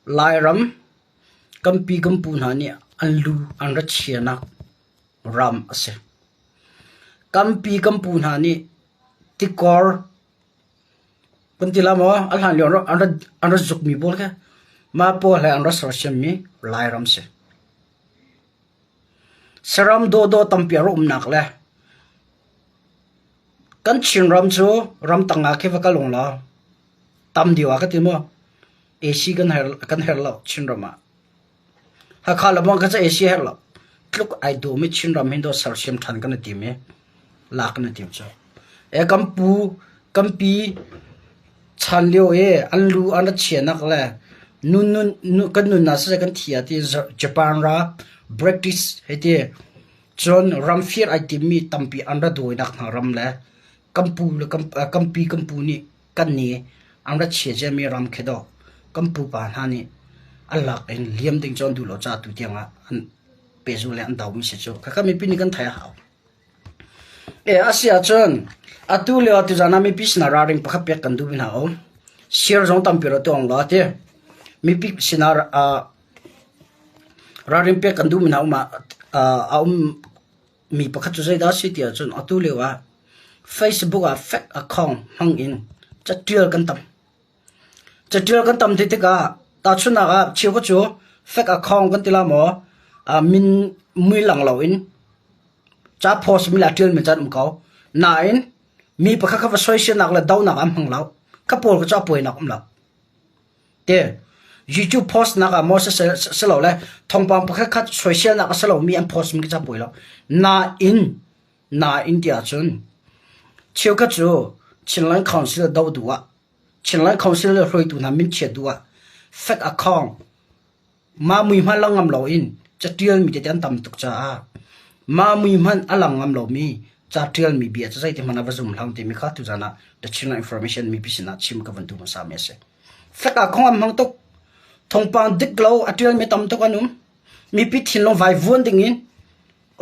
Lairam kan pi kan pu hna nih an lu an ra chianak ram a si. Kan pi kan pu hna nih tikor kan ti la maw a hlan lio an ra an ra zukmi pawl kha mah pawl he an ra sersiammi Lairam si. Saram dawhdawh tampi a ra umnak le kan Chinram cu ramtang ah khi va kal ung law tam deuh ah ka ti maw AC kan her kan her lo Chinram ah. Hakha le bang kha cu AC her lo. Tluk ai dawm i Chinram hin dawh sersiam ṭhan kan i tim i lak kan i tim cu. E kan pu kan pi chan lio i an lu an ra chianak le nun nun kan nunnak siseh kan thi ah ti Japan ra British hei ti cun ramfir ai timmi tampi an ra dawinak hna ram le kan pu le kan pi kan pu nih kan ni an ra chia ciami ram khi dawh kan pupa hna nih an lak in liam ding cu an duh lo caah tu tiang ah an pehzulh le an domi si cu. Khakha mipi nih kan theih a hau. E a si ahcun atu lio tuzaan ah mipi sinah ralring pakhat pek kan duh mi hna um. Share zong tampi ra tuang law ti. Mipi sinah uh, ralring pek kan duh mi hna um ah uh, a um mi pakhat cu zeidah a si ti ahcun atu lio ah Facebook ah fake account hmang in catial kan tam. Catial kan tam ti tikah tahchunhnak ah cheukhat cu fake account kan ti la maw uh, min mui lang loin ca post mi le a ṭialmi cu an um ko. Nain mi pakhat kha va soiselnak le donak ah an hmang lo. Kha pawl kha cu a puainak um lo. Te YouTube post nak ah maw si lo le thawngpang pakhat khat soiselnak a si lomi an post mi khi cu a puai lo. Nain nain ti ahcun cheukhat cu Chinland Council doh duh ah Chinland Council le hruaitu hna min chiat duh ah fake account Mah mui hmanh lang ngam loin caṭialmi tete an tam tuk caah mah mui hmanh a lang ngam lomi ca ṭialmi bia cu zeiti hmanh ah va zum hlah timi kha tuzaan ah The Chinland Information mipi sinah chim ka van duh hmasami a si. Fek ah khong an hmang tuk. Thawngpang dik lo a ṭialmi tam tuk an um. Mipi thinlung vaivuan dingin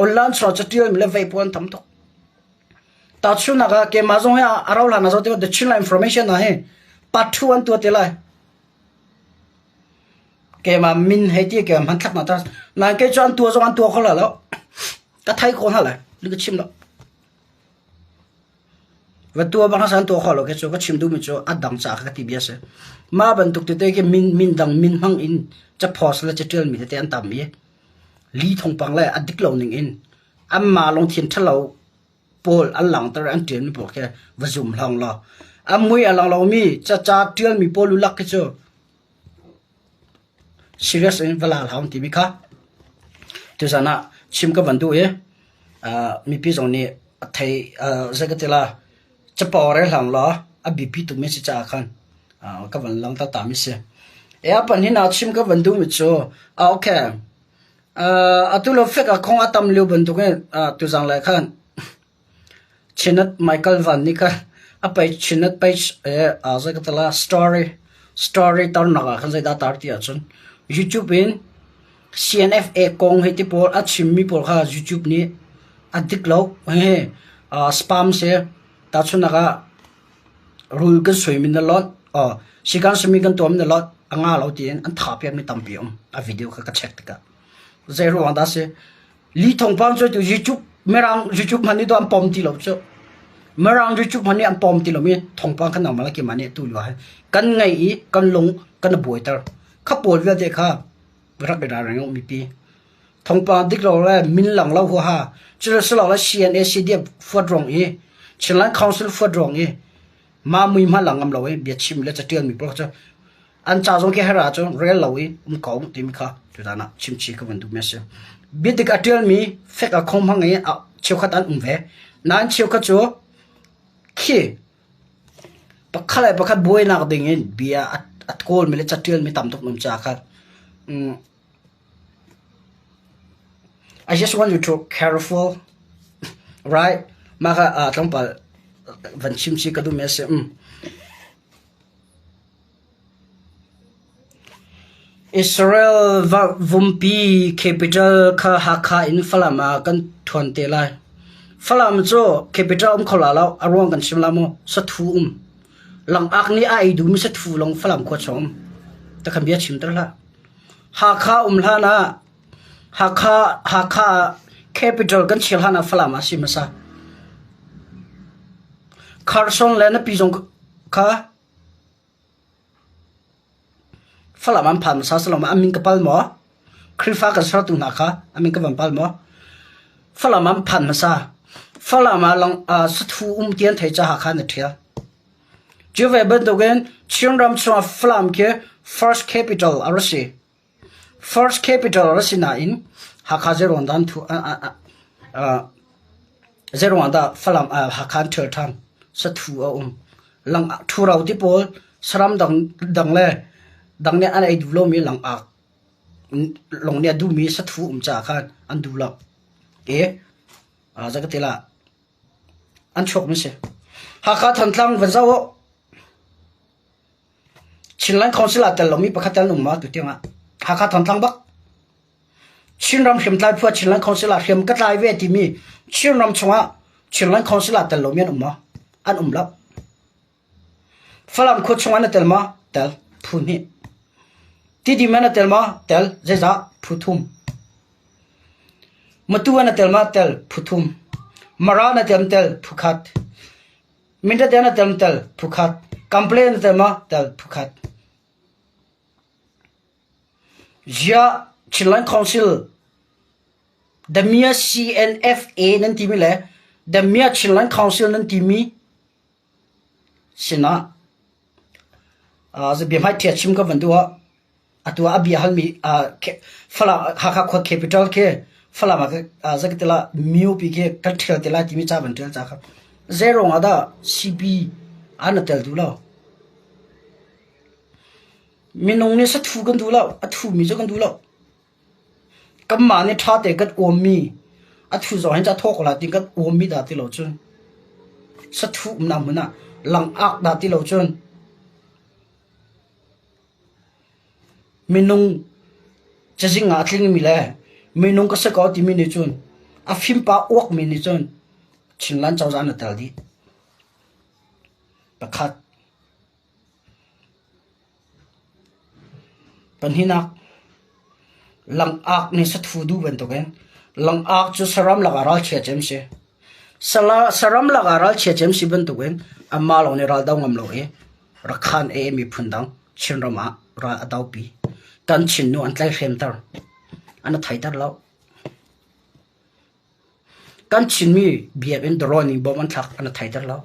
online chuah caṭialmi le vei pawl an tam tuk. Tahchunhnak ah keimah zong hi a rau hlan ah zoh tikah The Chinland Information ah hi part 2 an tuah te lai. Keimah min hei ti keimah hmanthlak hna ta nain kei cu an tua zong an tua kho la lo. Ka thei ko hna lai. Li ka chim lo. Va tua bang san tua kho lo ke cu ka chim duhmi cu a dang ca ka ti bia si. Mah bantuk tete khi min min dang min hmang in ca post le ca tial mi tete an tam i li thongpang le a dik lo ning in anmah lungthin ṭhalo pawl an langhter an ṭialmi pawl khi va zum hlawng law a mui a lang lomi caca ṭialmi pawl lulak khi cu serious in va la hlah timi kha tuzan ah chim ka van duh i mipi zong nih a thei zei ka ti la capo re hlang law a biapi tukmi si caah khan ka van lang ta mi si. E a pan hin ah chim ka van duhmi cu okay Atu lo fek ah khong a tam lio bantukin tuzang lai khan Chinat Michael Van nih khan a page Chinat page zei ka ti la story story tarnak ah khan zeidah a tar ti ahcun YouTube in CNFA kong hei ti pawl a chimmi pawl kha YouTube nih a dik lo hihi spam si tahchunhnak ah Rul kan suimi na lot, aw sikan sumi kan tuahmi na lot a nga lo tiin an tha piakmi tampi um. A video kha ka check tikah. Zei ruang dah si? Li thawngpang cu tu YouTube Mirang YouTube hman nih an pom ti lo cu. Mirang YouTube hman nih an pom ti lomi thawngpang kha nangmah le keimah nih tu lio kan ngei i kan lung kan buaiter. Kha pawl vialte kha rak i ralring u mipi. Thawngpang dik lo le min lang lo huaha. Cu si lo le CNA CDF fuat ruang i Chinland Council fuat ruang i mah mui hmanh lang ngam lo i bia chim le catial mi pawl cu an ca zong khi hera cu rel lo i um ko timi kha tutan ah chimchi ka van duh mi a si. Biadik a tial mi fek a khong hmang i cheukhat an um ve. Nain cheukhat cu khi Pakhat le pakhat buainak dingin bia a kawlmi le caṭialmi tam tuk an um caah khan I just want you to careful, right? Mah kha tlawmpal van chim chih ka duhmi a si. Israel vumpi capital kha Hakha in Falam ah kan ṭhuan te lai. Falam cu capital um kho la lo, a ruang kan chim la maw? Sathu um. Langak nih a ei duhmi sathu lawng Falam khua chung um. Takhan bia chim ter hlah. Hakha um hlan ah Hakha Hakha capital kan chial hlan ah Falam ah si hmasa. Carson le na pi zong kha Falam an phan hmasa si lo maw? An min ka pal maw? Khrihfa kan sertu hna kha an min ka van pal maw? Falam an phan hmasa. Falam ah lang uh, sathu um ti an thei caah khan a ṭhial. Cu ve bantukin Chinram chungah Falam khi first capital a ra si. First capital a ra si nain Hakha zeiruang dah an thu zeiruang dah Falam Hakha an ṭhial ṭhan? Sathu a um. Lang ṭhuro ti pawl saram dang dang le dang nih an ei duh lomi langak lawng nih a duhmi sathu um caah khan an duh lo. E zei ka ti la an chuakmi si. Hakha Thantlang van zoh uh. Chinland Council ah tel lomi pakhat tel an um ma tu tiangah. Hakha Thantlang bak. Chinram hriamtlai phu ah Chinland Council ah hriam ka tlai ve timi Chinram chungah Chinland Council ah tel lomi an um maw? An um lo. Falam khua chungah na tel maw? Tel. Phu hnih. Tidim ah na tel maw? Tel. Zeizah? Phu thum. Matu ah na tel maw? Tel. Phu thum. Mara na tel tel. Phu khat. Mindat na tel tel. Phu khat. Kample na tel maw? Tel. Phu khat. Ziah Chinland Council the Mia CNFA nan timi le the Mia Chinland Council nan timi sinah uh, biahmaiṭhia chim ka van duh ah atu ah a bia halmi uh, Falam Hakha khua capital khi Falam ah zakatila mio pi khi kan ṭhial te lai timi ca van ṭial ca kha zei ruangah dah CB an tel duh lo? Minung nih sathu kan duh lo, a thumi cu kan duh lo. Kanmah nih ṭha tein kan uammi, a thu zong hin ca thaw ko lai tiin kan uammi dah ti lo cun, sathu umnak hmun ah langak dah ti lo cun, minung cazing ah a tlingmi le minung ka si ko timi nih cun a fimpa uakmi nih cun Chinland cozah an i tel dih. Pakhat. Pahnihnak, langak nih sathu duh bantukin langak cu saram lakah ralchia cem si. Saram lakah ralchia cem si bantukin anmah lawng nih ral do ngam lo i Rakhan ee miphun dang Chinram ah ral a dopi. Kan Chin nu an tlaihhremter. An i theiter lo. Kan Chinmi biakinn drone in bom an thlak an i theiter lo.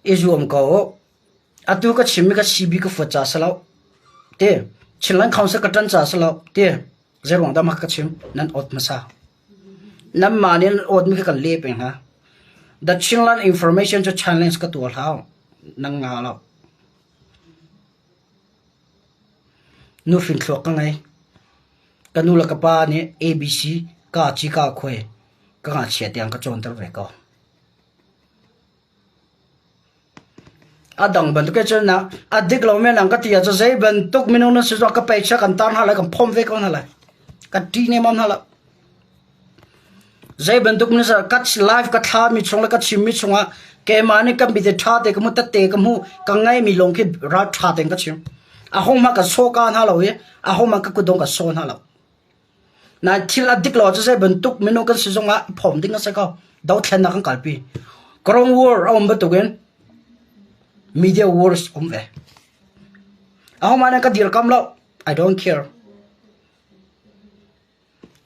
I zuam ko u. Atu ka chimmi ka CB ka fuat ca si lo. Ti Chinland Council ka ṭan ca si lo. Ti zeiruang dah mah ka chim? Nan awt hmasa. Nanmah nih nan awtmi kha kan leh peng hna. The Chinland Information cu challenge ka tuah hlah u. Nan nga lo. Nuhrin thluak ka ngei. Ka nu le ka pa nih ABC ka ci ka khuai ka ngakchia tiang ka cawnter ve ko. A dang bantuk ke cun na a dik lo men ang ka ti ahcun zei bantuk minung nan si zong ka peicha kan tar hna lai kan phom ve ko hna lai. Kan ṭi nemam hna lo. Zei bantuk minung ka live ka thla mi chung le ka chim mi chungah keimah nih kan bite ṭha te ka mu tette ka hmu ka ngai mi lawng khi ral ṭha tein ka chim. A hong ma ka saw ka hna lo i a hong ma ka kutdong ka saw hna lo. Nain thil a dik lo cu zei bantuk minung kan si zongah i phawm ding a si ko. Dothlennak kan kalpi. Ground war a um bantukin media wars um ve. Ahohmanh nih ka dirkam lo. I don't care.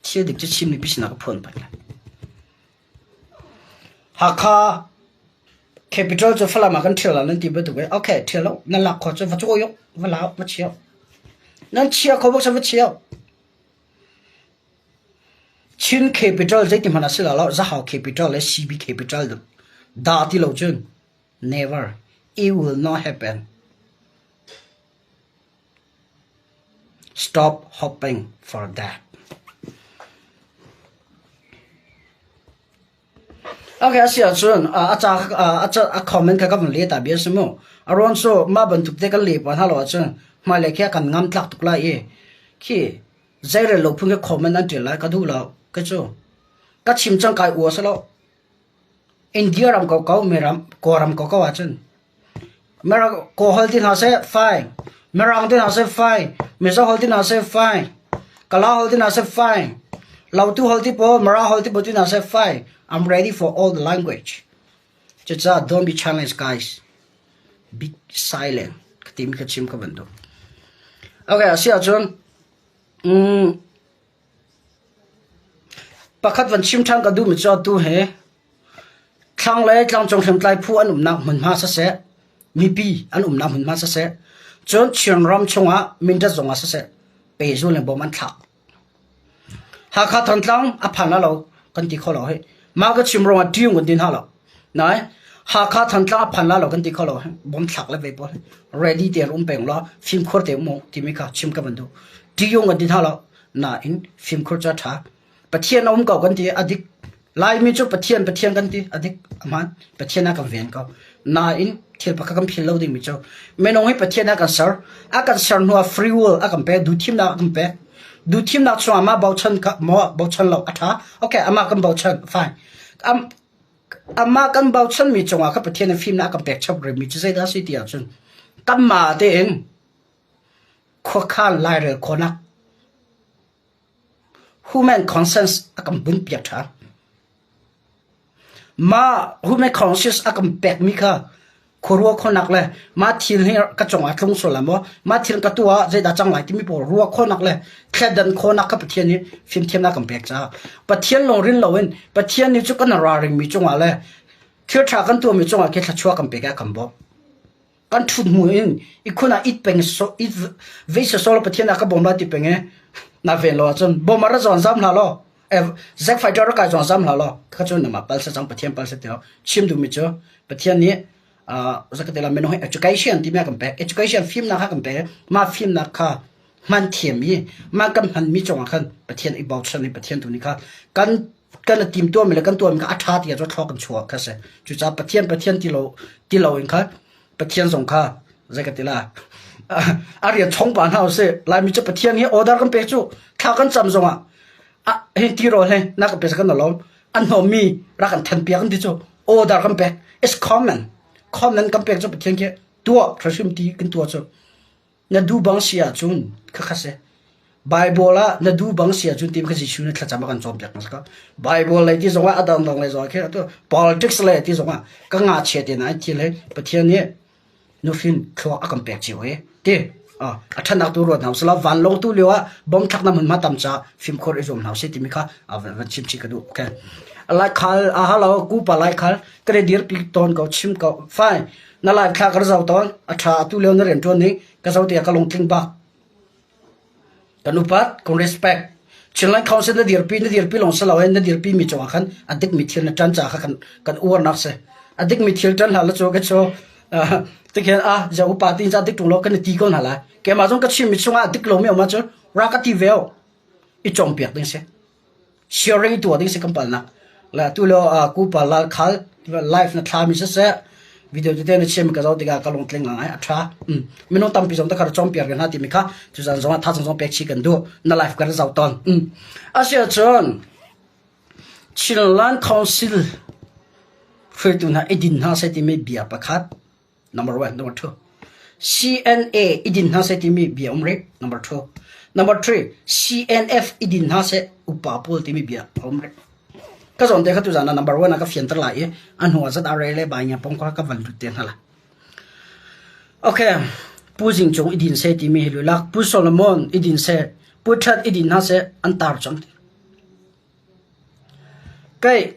Thil dik cu Chin mipi sinah ka phuan peng lai. Hakha capital cu Falam ah kan ṭhial lai nan ti bantuk in okay ṭhial lo nan lak khawh cun va cawi uh va la va chia nan chia kho bak va chia Chin capital zeiti hmanh ah si lo Zahau capital le CB capital dah ti lo cun never it will not happen Stop hoping for that. Okay, a si ahcun a ca a ca a comment kha ka vun leh ta bia si mu. A ruang cu mah bantuk te kan leh pa hna lo ahcun hmailei khi a kan ngam tlak tuk lai i khi zeirel lo phun khi comment an ṭial lai ka duh lo ka cu. Ka chim cang kai ua si lo. India ram ko ko mi ram Kawlram ko ko ahcun. Kaw holh ti hna seh fine. Mirang ti hna seh fine. Mizo holh ti hna seh fine. Kala holh ti hna seh fine. Lautu holh ti pawl, Mara holh ti pawl ti hna seh fine. I'm ready for all the language. Cucaah don't be challenged guys. Be silent. Ka timi ka chim ka van duh. Okay, a si ahcun mm, pakhat van chim ṭhan ka duhmi cu atu he Thlanglei tlangcung hriamtlai phu an umnak hmunhma siseh, mipi an umnak hmunhma siseh, cun Chinram chungah Mindat zong ah siseh, pehzul in bom an thlak. Hakha Thantlang a phan la lo kan ti kho lo hih. Mah ka chim ruangah ṭiung kan ti hna lo. Nai Hakha Thantlang a phan la lo kan ti kho lo hih. Bom thlak le ve pawl ready tein um peng law fimkhur te um u timi kha chim ka van duh. Ṭiung kan ti hna lo. Nain fimkhur cu a ṭha. Pathian a um ko kan ti a dik. Laimi cu Pathian Pathian kan ti a dik a hmaan. Pathian a kan ven ko. Nain thil pakhat kan philh lo dingmi cu minung hi Pathian a kan ser. A kan ser hnu ah free will a kan pek, duhthimnak a kan pek. Duhthimnak chungah mah bochan ka maw bochan lo a ṭha. Okay, amah kan bochan fine. Am, amah kan bochanmi cungah kha Pathian in fimnak a kan pek chap rihmi cu zeidah a si ti ahcun kanmah tein khuakhan lairel khawhnak Human conscience a kan bunpiak ṭhan. Mah human conscience a kan pekmi kha khuaruah khawhnak le mah thil hi ka cungah tlung sual lai maw, mah thil ka tuah ah zeidah cang lai timi pawl ruah khawhnak le thleidan khawhnak kha Pathian nih fimthiamnak a kan pek caah Pathian lawng rin loin Pathian nih cu kan ralringmi cungah le thil ṭha kan tuahmi cungah khi thluachuah kan pek i a kan bawmh. Kan ṭhut hnu in ihkhun ah it peng it vei sawsawh law Pathian ah ka bawm lai ti peng i na ven lo ahcun bawm ah ra zawn zam hlah law Zack fighter ra kai zawn zam hlah law kha cu nangmah pal sa cang Pathian pal sa ti lo chim duhmi cu Pathian nih zakatela minung hi education timi a kan pek education fimnak kha kan pek mah fimnak kha hman thiam i mah kan hmanmi cungah khan Pathian i bochan i Pathian tu nih kha kan kan i timtuahmi le kan tuahmi kha a ṭha ti ah cun thluak kan chuak kha si. Cucaah Pathian Pathian ti lo ti loin kha Pathian zong kha zei ka ti la a rian chong pa hna usih Laimi cu Pathian hi order kan pek cu thla kan cam zongah hi ti rawl he na kan pek kan lawm an hnawmmi rak kan than piak an ti cu order kan pek it's common common kan pek cu Pathian khi tuah hrim ti kan tuah cu Na duh bang si ahcun khakha si. Bible ah na duh bang si ahcun tim kha Jesuh nih thlacam a kan cawnpiak hmasa ka. Bible lei ti zongah a dangdang lei zongah khin atu politics lei ti zongah ka ngakchia te na thil he Pathian nih nuhrin thluak a kan pek cio hi ti a ṭhatnak tu ruat hna usih law vanlawng tu lio ah bom thlaknak hmunhma tam ca fimkhur i zuam hna usih timi kha van chim chih ka duh. Okay. Lai khal a halo ku pa lai khal ka re dir pi tawn ko chim ko fine Na live thla ka zoh tawn. A ṭha atu lio na rianṭuan ning ka zoh tiah ka lungtling bak. Kan upat, kan respect. Chinland Council na dirpi na dirpi lawng si loin na dirpi mi cungah khan a dikmi thil na ṭan caah kha kan kan uarnak si. A dikmi thil ṭan hlah la cu ka cu tikhin ah ja upa tin ca dik ṭung lo kan i ti ko hna lai. Keimah zong ka chimmi chungah a dik lomi um ahcun ra ka ti ve o. I cawnpiak ding si. Sharing tuah ding si kan palnak. Le tu lo ku pa lal khal live na thla mi siseh video tete na chim ka zoh tikah ka lungtling ngai a tha. Minung tampi zong ta chom piak hna timi kha cuzan zong ah tha zong pek chi kan duh na live kan zoh ton. Asia cun Chinland Council hruaitu hna idin hna se timi bia pakhat Number one. Number two. CNA i din hna seh timi bia um rih. Number two. Number three. CNF i din hna seh upa pawl timi bia um rih. Ka zawn te kha tuzan ah number one ah ka fianter lai i a hnu ah zat a re le bai ngia pong ka van lut te hna la. Okay. Pu Zing Cung i din seh timi hi lulak Pu Solomon i din seh Pu That i din hna seh an tar cang. Kai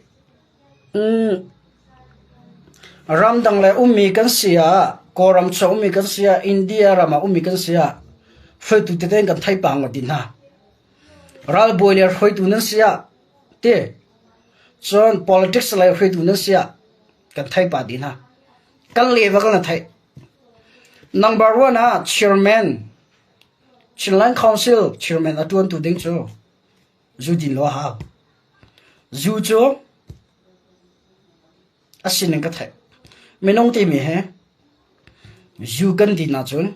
Ramdang le ummi kan si ah, Kawlram chung ummi kan si ah, India ram ah ummi kan si ah, hruaitu tete in kan thei pah ngawt dih hna. Ralbawi le hruaitu nan si ah, ti cun politics lei hruaitu nan si ah, kan thei pah dih hna. Kan le va kan theih. Number one ah chairman, Chinland Council chairman a ṭuantu ding cu Zu din law a hau. Zu cu a sining ka theih. Minung timi hi zu kan din ahcun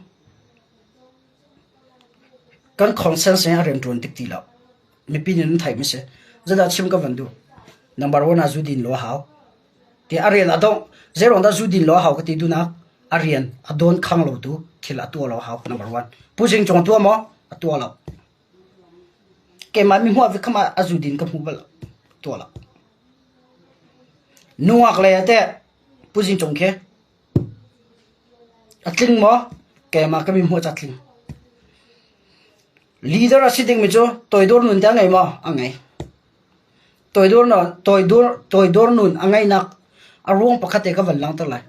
kan conscience he a rianṭuan tik ti lo. Mipi nih nan theihmi si. Zeidah chim ka van duh? Number one ah zu din law a hau. Ti a rian a dongh. Zeiruang dah zu din law a hau ka ti duhnak? A rian a dawn khang lo tu thil a tuah lo hau number one. Pu Zing Cung tuah maw? A tuah lo. Keimah mi hmuah vi kham ah a zu din ka hmu bal lo. Tuah lo. Nungak lei ah teh Pu Zing Cung khi a tling maw? Keimah ka mi hmuah ca tling. Leader a si dingmi cu toidor nun te a ngei maw? A ngei. Toidor nun a ngeihnak a ruang pakhat te ka van langhter lai.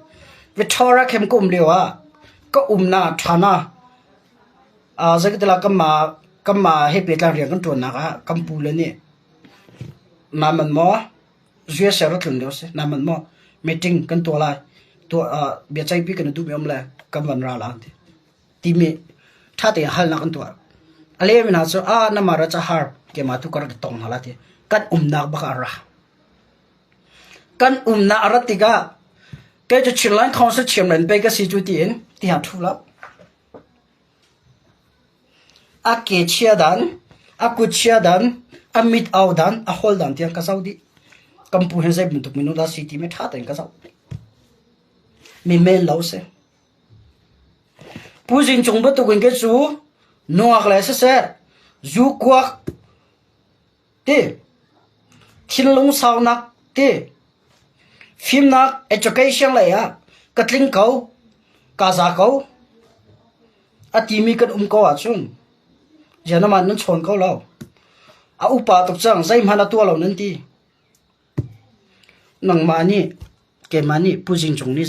Victoria khem ka um lio ah ka umnak ṭhana zeikatila kanmah he pehtlai rian kan ṭuannak ah kan pu le nih naa manh maw USA ra tlun lio a si naa manh maw meeting kan tuah lai biaceihpi kan i duhmi a um le kan van ra la an ti. Timi ṭha tein halnak an tuah. A lehmi hna cu ah na mah ra ca har keimah tu ka rak i tong hna la ti. Kan umnak bak ah a ra. Kan umnak a rat tikah kei cu Chinland Council chairman pei ka si cu tiin tiah ṭhu lo. A ke chia dan, a kut chia dan, a mit au dan, a hol dan tiang ka zoh dih. Kan pu hin zei bantuk minung dah si timi ṭha tein ka zoh. Mi men lo si. Pu Zing Cung bantuk in kei cu nungak le siseh, zu kuak ti, thinlung saunak ti, fimnak education lei ah ka tling ko, kaa za ko a timi kan um ko ahcun zianamah nan chawn ko lo. A upa tuk cang, zeihmanh a tuah lo nan ti. Nangmah nih keimah nih Pu Zing Cung nih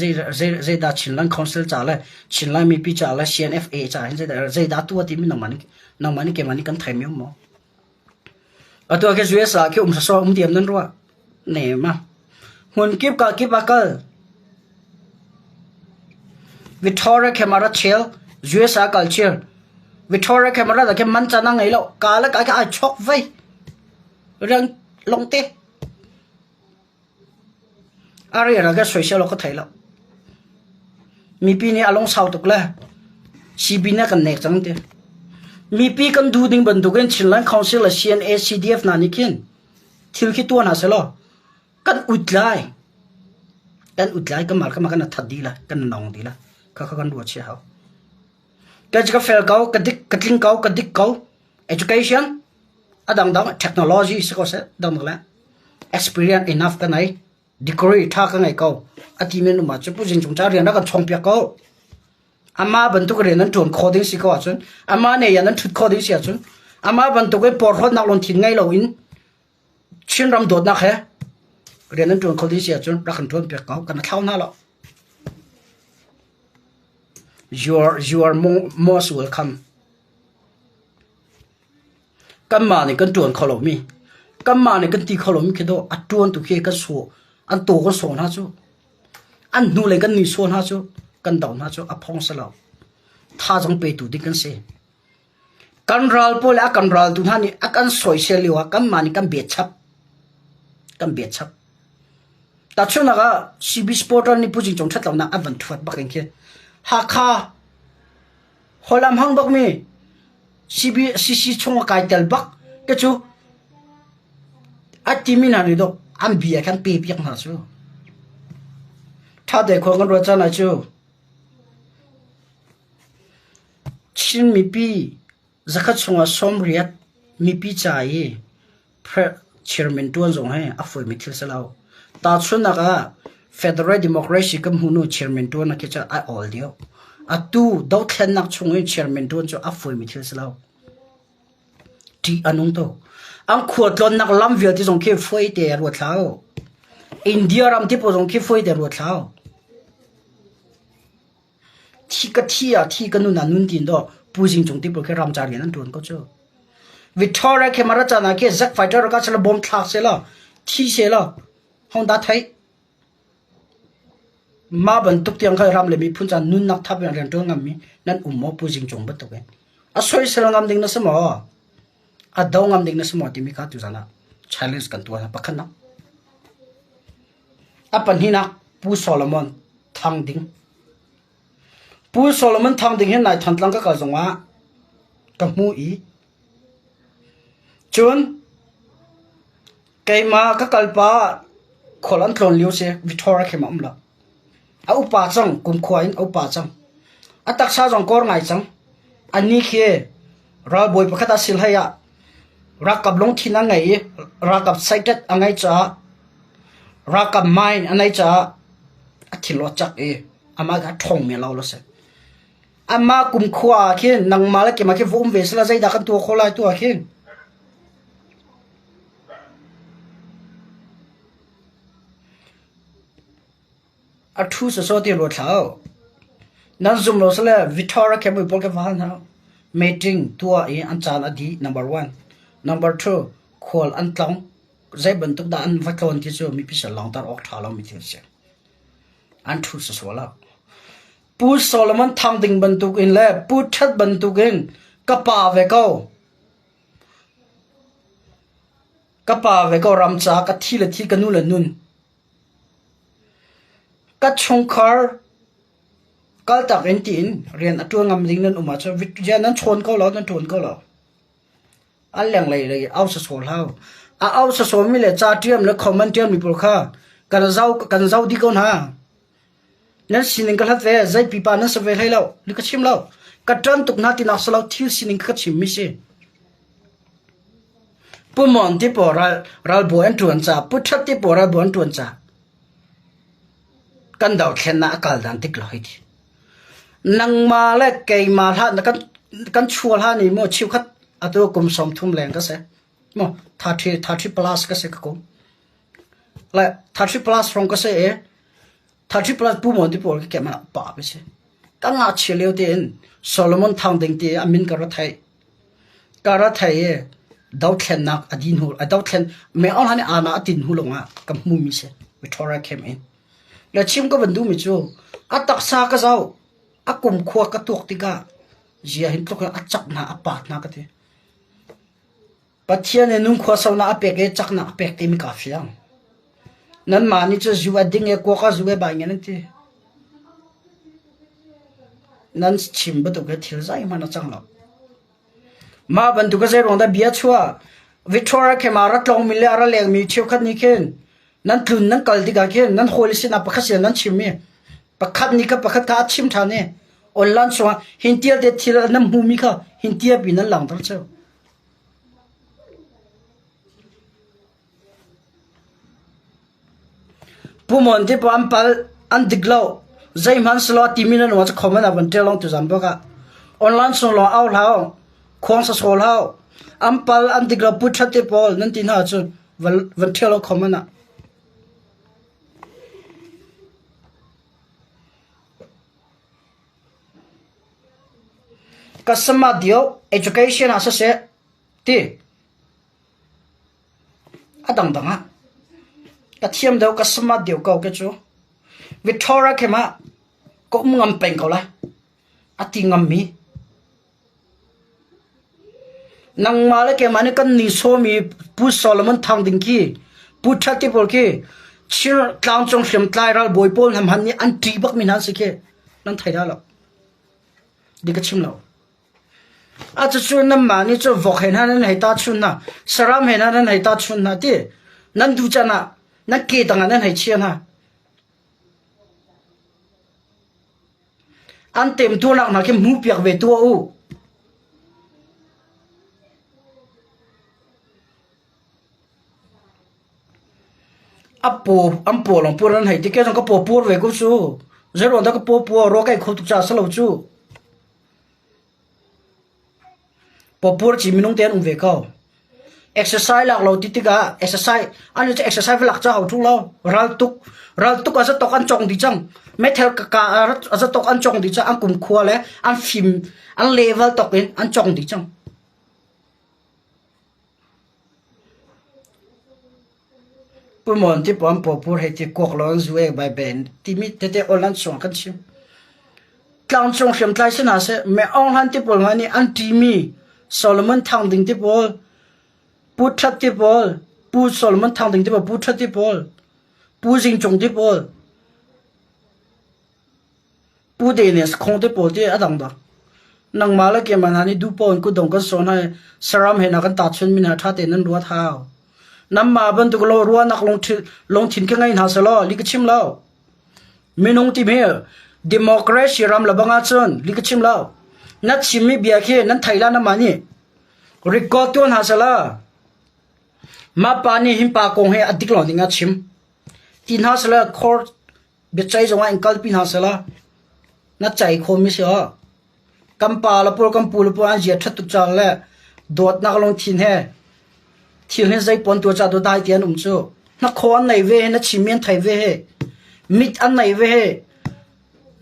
zeidah Chinland Council ca le Chinland mipi ca le CNFA ca hin zeidah tuah timi nangmah nih keimah nih kan thei mi um maw? Atu ah khi US ah khi um sawsawh um diam nan ruah. Ne ma. Hmun kip ka kip ah kal. Victoria camera chel US ah kal chel. Victoria camera da khi man chan a ngei lo. Ka le ka khi ai chok vei. Rian longte. A rian ah ka soisel awk ka thei lo. Mipi nih a lungsau tuk le CB nih a kan nek cang ti. Mipi kan duh ding bantukin Chinland Council le CNA CDF hna nih khin thil khi tuah hna sehlaw kan ut lai. Kan ut lai kan mal kan kan that dih lai kan nong dih lai. Khakha kan ruah chia hau. Ka ka fel ko, ka dik, ka tling ko, ka dik ko. Education a dangdang technology si ko seh dangdang le experience enough ka nei degree tha ka ngei ko a ti men um ahcun pu Zing Cung ca rian a kan chong piak ko ama bantuk rian an tuan kho ding si ko ahcun ama ne yan an thut kho ding si ahcun ama bantuk in porhlawtnak lungthin ngei lo in Chinram dawtnak he rian an tuan kho ding si ahcun rak kan tuan piak ko kan thlau hna lo you are you are most welcome Kanmah nih kan ṭuan kho lomi, kanmah nih kan ti kho lomi khi dawh a ṭuantu khi kan sawh, an taw kan sawh hna cu, an hnulei kan nihsawh hna cu, kan doh hna cu a phong si lo. Thazaang petu ding kan si. Kan ral pawl le a kan raltu hna nih a kan soisel lio ah kanmah nih kan bet chap. Kan bet chap. Tahchunhnak ah CB supporter nih Pu Jing Cung ṭhatlonak an van ṭhuat bak in khi Hakha Holh a hmang bakmi CBCC chung a kai tel bak te cu a timi hna nih dawh an bia khan pe piak hna cu. Ṭha te khua kan ruat caan ah cu Chin mipi zakhat chungah 80 mipi ca i Chairman ṭuan zong hi a fawimi thil si lo. Tahchunhnak ah Federal Democracy kan hmuh hnu chairman ṭuan khi cu a awl deuh. Atu dothlennak chung i chairman ṭuan cu a fawimi thil si lo. Ṭih a nung tuk. An khualtlawnnak lam vialte zong khi fawi te ruat hlah u. India ram ti pawl zong khi fawi te ruat hlah u. Thi ka thi ah thi ka nun ah nun tin dawh Pu Zing Cung ti pawl khi ramcar rian an ṭuan ko cu. Victoria khi mara caan ah khi Zack fighter ka sela bom thlak sela thi sela hong dah theih mah bantuk tiang kha ram le miphun caan nunnak thap in rian ṭuan ngammi nan um maw Pu Zing Cung bantuk in a soisel ngam ding na si maw a do ngam ding na si maw timi kha tuzan ah challenge kan tuah pakhat nak a pahnihnak Pu Solomon Thang Ding Pu Solomon Thang Ding hi nai Thantlang ka kal zongah ka hmu i cun keimah ka kalpa khual an tlawn lio si Victoria khin a um lo. A upa cang, kumkhua in a upa cang. A taksa zong kor ngai cang. Annih khi ralbawi pakhat a sil hlei ah ralkap lungthin a ngei i ralkap saiṭet a ngei caah ralkap mine a nei caah a thil a cak i amah kha a ṭhawngmi a lo lo si. Amah kumkhua ah khin nangmah le keimah khi va um ve sehla zeidah kan tuah khawh lai tu ah khin? A ṭhu sawsawh ti ruat hlah u. Nan zum lo sile Victoria camp pawl ka va hal hna. Meeting tuah i an caan a dih number one. Number two, khual an tlong. Zei bantuk dah an va tlawn ti cu mipi sin langhter awk ṭha lomi thil a si. An ṭhu sawsawh lo. Pu Solomon Thang Ding bantukin le Pu Ṭhat bantukin ka pa ve ko. Ka pa ve ko ram ca ka thi le thi ka nu le nun. Ka chungkhar kaltak in tiin rian a ṭuan ngam ding nan um ahcun rian nan chawn ko lo, nan ṭuan ko lo. An lenglei lei au sawsawh hlah. A au sawsawmi le ca ṭiam le comment ṭiammi pawl kha kan zoh kan zoh dih ko hna. Nan sining ka hlat ve, zei pipa nan si ve hlei lo. Ni ka chim lo. Ka ṭan tuk hna tinak si lo, thil sining ka chimmi si. Pu Mon ti pawl ral ralbawi an ṭuan ca, Pu Ṭhat ti pawl ralbawi an ṭuan ca. Kan dothlennak a kal dan tik lo hei ti. Nangmah le keimah hlah na kan kan chual hlah ni mu chiukhat atu kum 30 leng ka si. Mu 30 30 plus ka si ka kum. Le 30 plus rong ka si i 30 plus pu mon ti pawl ka kem ah pa ka si. Ka ngakchia lio tein Solomon Thang Ding ti a min ka ra theih. Ka ra thei i dothlennak a din hnu a dothlen me aung han ana a tin hnu lawngah ka hmu mi si Victoria camp in. Le chim ka van duh mi cu a taksa ka zoh a kum khua ka tuak tikah zia hin tluk in a cak hna a pat hna ka ti. Pathian nih nunkhua saunak a pek i caknak a pek timi kaa fiang. Nanmah nih cu zu a ding i kuak a zu i bai ngen an ti. Nan chim bantuk hi thil zeihmanh a cang lo. Mah bantuk a zeiruang dah bia chuah? Victoria khem ah ra tlawngmi le a ra lengmi cheukhat nih khin nan tlun nan kal tikah khin nan hawile sinah pakhat sinah nan chim i pakhat nih kha pakhat kha a chim ṭhan i online chungah hin tial te thil nan hmumi kha hin tia pi nan langhter cheu. Pu Mon te pawl an pal, an dik lo. Zeihmanh selaw a timi nan um ahcun comment ah van ṭial lawng tuzan bak ah. Online chung lawng au hlah u. Khuang sawsawh hlah u. An pal, an dik lo, pu ṭhat te pawl nan ti hna ahcun van, van ṭial u comment ah. Ka sama dio education ah siseh ti A dangdang ah ka thiam deuh, ka smart deuh ko ke cu. Victoria khem ah ka um ngam peng ko lai. A ti ngammi. Nangmah le keimah nih kan ni sawmi Pu Solomon Thang Ding khi, Pu Ṭhat ti pawl khi, Chin tlangcung hriamtlai ralbawi pawl hna hmanh nih an ṭih bakmi hna an si khi. Nan thei dah lo. Dik ka chim lo. A cucu nanmah nih cun vok he hna nan hei tahchunh hna, saram he hna nan hei tahchunh hna ti nan duh can ah nan ke tangah nan hei chia hna. An temtuarnak hna khi hmuhpiak ve tuah u. A paw an paw lawng puar an hei ti ke zong ka paw puar ve ko cu. Zeiruang dah ka paw puar rua kai kho tuk caah si lo cu. Pawpur ci minung te an um ve ko. Exercise lak lo ti tikah exercise an cu exercise va lak ca hau ṭung lo. Ral tuk ral tuk a zatok an cong dih cang. Meithal ka ka a zatok an cong dih cang. An kumkhua le an fim an level tok in an cong dih cang. Pu Mon ti pawm pawpur hei ti kuak lo an zu ek bai ben timi tete ol an chuang kan chim. Tlangcung hriamtlai si hna seh, Me Aung Hlan ti pawl hna nih an ṭimi Solomon Thang Ding ti pawl, Pu Ṭhat ti pawl, Pu Solomon Thang Ding ti pawl, Pu Ṭhat ti pawl, Pu Zing Cung ti pawl, Pu Dennis Khong te pawl ti a dangdang. Nangmah le keimah hna nih duh paoh in kutdong kan sawh hna i saram he hna kan tahchunh mi hna ṭha tein nan ruat hau. Nanmah bantuk lo ruahnak lungthin ka ngei hna selaw li ka chim lo. Minung timi democracy ram le bang ahcun li ka chim lo. Na chimmi bia khi nan thei la namah nih record tuah hna sehla mah pa nih hin pa kong hi a dik lo ding a chim. Ti hna sehla court biaceih zong ah in kalpi hna sehla na ceih khomi si aw. Kan pa le pawl kan pu le pawl an zia ṭhat tuk caah le dawtnak lungthin he thil hi zeipawn tuah ca dawt dai ti an um cu. Hnakhaw an nei ve he na chimmi an thei ve he mit an nei ve he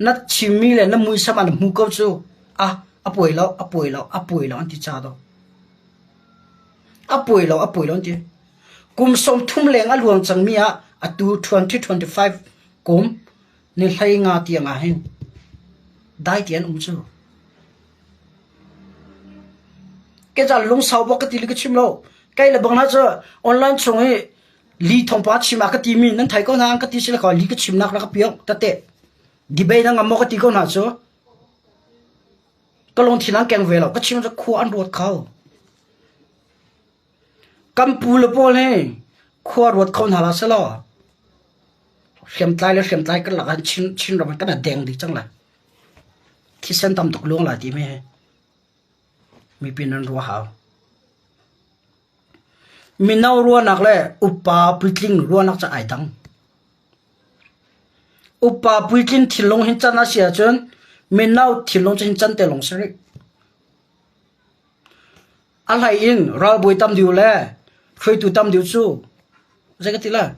na chimmi le na muisam an hmu ko cu. Ah a puai lo a puai lo a puai lo an ti ca do. A puai lo a puai lo an ti. Kum 30 leng a luang cangmi ah atu 2025 kum ni 15 tiang ah hin dai ti an um cu. Ke ca lungsau bak ka ti li ka chim lo. Kai le bang hna cu online chung i li thawngpa chim ah ka ti mi nan thai ko hna ka ti si le li ka chim nak ra ka piak tate. Debate na ngam maw ka ti ko hna cu. Ka lungthin an keng ve lo. Ka chim cu khua an ruat kho. Kan pu le pawl hi khua ruat kho hna hlah selaw hriamtlai le hriamtlai karlak ah Chin Chinram ah kan i deng dih cang lai. Thisen tam tuk luang lai timi hi mipi nan ruah hau. Mino ruahnak le upa puitling ruahnak cu ai dang. Upa puitling thinlung hin can a si ahcun mino thinlung cu hin can te lawng si rih. A hlei in ralbawi tam deuh le hruaitu tam deuh cu zei ka ti lai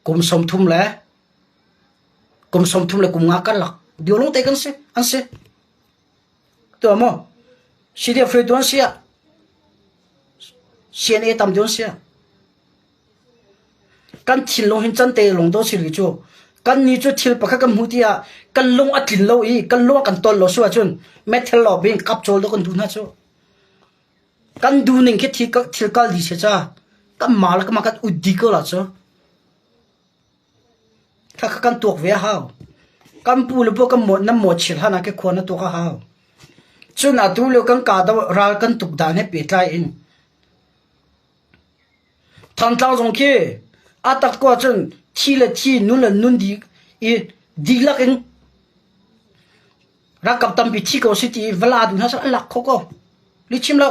kum 30 le kum 30 le kum nga karlak dio lawng te kan si an si. Tuah maw? CDF hruaitu an si ah CNA tam deuh an si ah Kan thinlung hin can te lung do si rih cu. Kan ni cu thil pakhat kan hmuh tiah kan lung a tlin lo i kan lung a kan tol lo su ahcun methel lo bing kap cawl do kan duh hna cu. Kan duh ning khi thil kal di si ca kan ma le kan kan ut di ko la cu. Kha kan tuak ve a hau. Kan pu le pu kan mo nan mo chil hana ke khua na tuak a hau. Cun atu lio kan ka do ral kan tuk dan he pehtlai in Thantlang zong khi a tak ko ahcun thi le thi, nun le nun dih i dihlak in ralkap tampi thi ko si ti i va la duh hna seh an lak kho ko. Lihchim lo.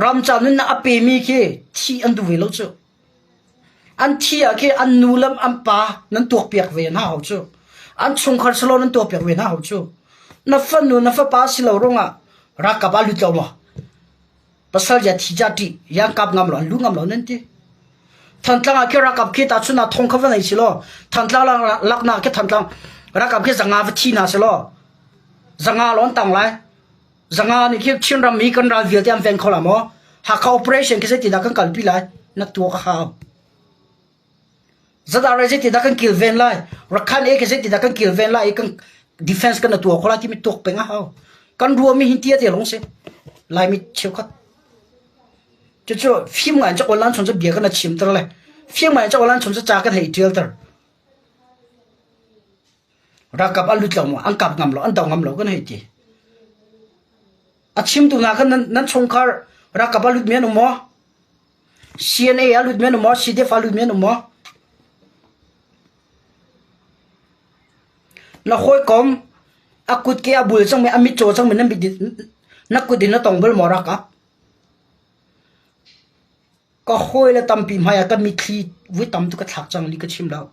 Ram ca nunnak a pemi khi thi an duh ve lo cu. An thi ah khi an nu le an pa nan tuakpiak ve hna hau cu. An chungkhar silo nan tuakpiak ve hna hau cu. Na fanu na fapa silo ruangah ralkap ah lut lo maw? Pasal ya thi ja ṭih yang kap ngam lo an lu ngam lo nan ti. Thantlang ah khi ralkap khi tahchun ah thong kha va nei si law Thantlang laknak khi Thantlang ralkap khi zanga va thi hna si law zanga lon tang lai. Zanga nih khi Chinram hi kan ral vialte an veng kho la maw? Hakha operation khi zeitindah kan kalpi lai? Na tuak a hau. Zadar zeitindah kan kilven lai? Rakhan e khi zeitindah kan kilven lai? Kan defense kan tuah kho lai timi tuak peng a hau. Kan ruami hin tia te lawng si. Laimi cheukhat. Cucu fim ngai cu online chung cu bia kan chim ter le fim ngai cu online chung cu ca kan hei tial ter. Ralkap an lut lo maw? An kap ngam lo, an do ngam lo kan hei ti. A chimtu hna khan nan, nan chungkhar ralkap a lut mi an um maw? CNA a lut mi an um maw? CDF a lut mi an um maw? Na hawikom a kutke a bul cangmi a mitcaw cangmi na mit na kut in na tong bal maw ralkap? Ka hawile tampi hmai ah ka mitthli vui tam tuk ka thlak cang li ka chim lo.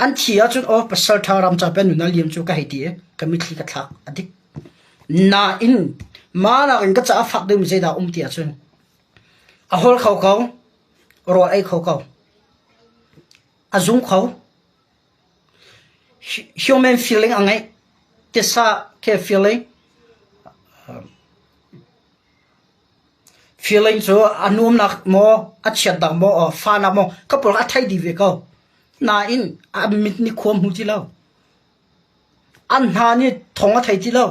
An thi ahcun aw pasal ṭha ram ca pen nun a liam cu ka hei ti i ka mitthli ka thlak a dik. Nain mah nakin ka caah fak deuhmi zeidah a um ti ahcun a hawl kho ko, rawl ei kho ko, a zung kho, human feeling a ngeih, tisa ke feeling, Feeling cu a nuamnak maw, a chiatnak maw, fahnak maw ka pawl a thei dih ve ko. Nain a mit nih khua hmu ti lo. An hna nih thawng a thei ti lo.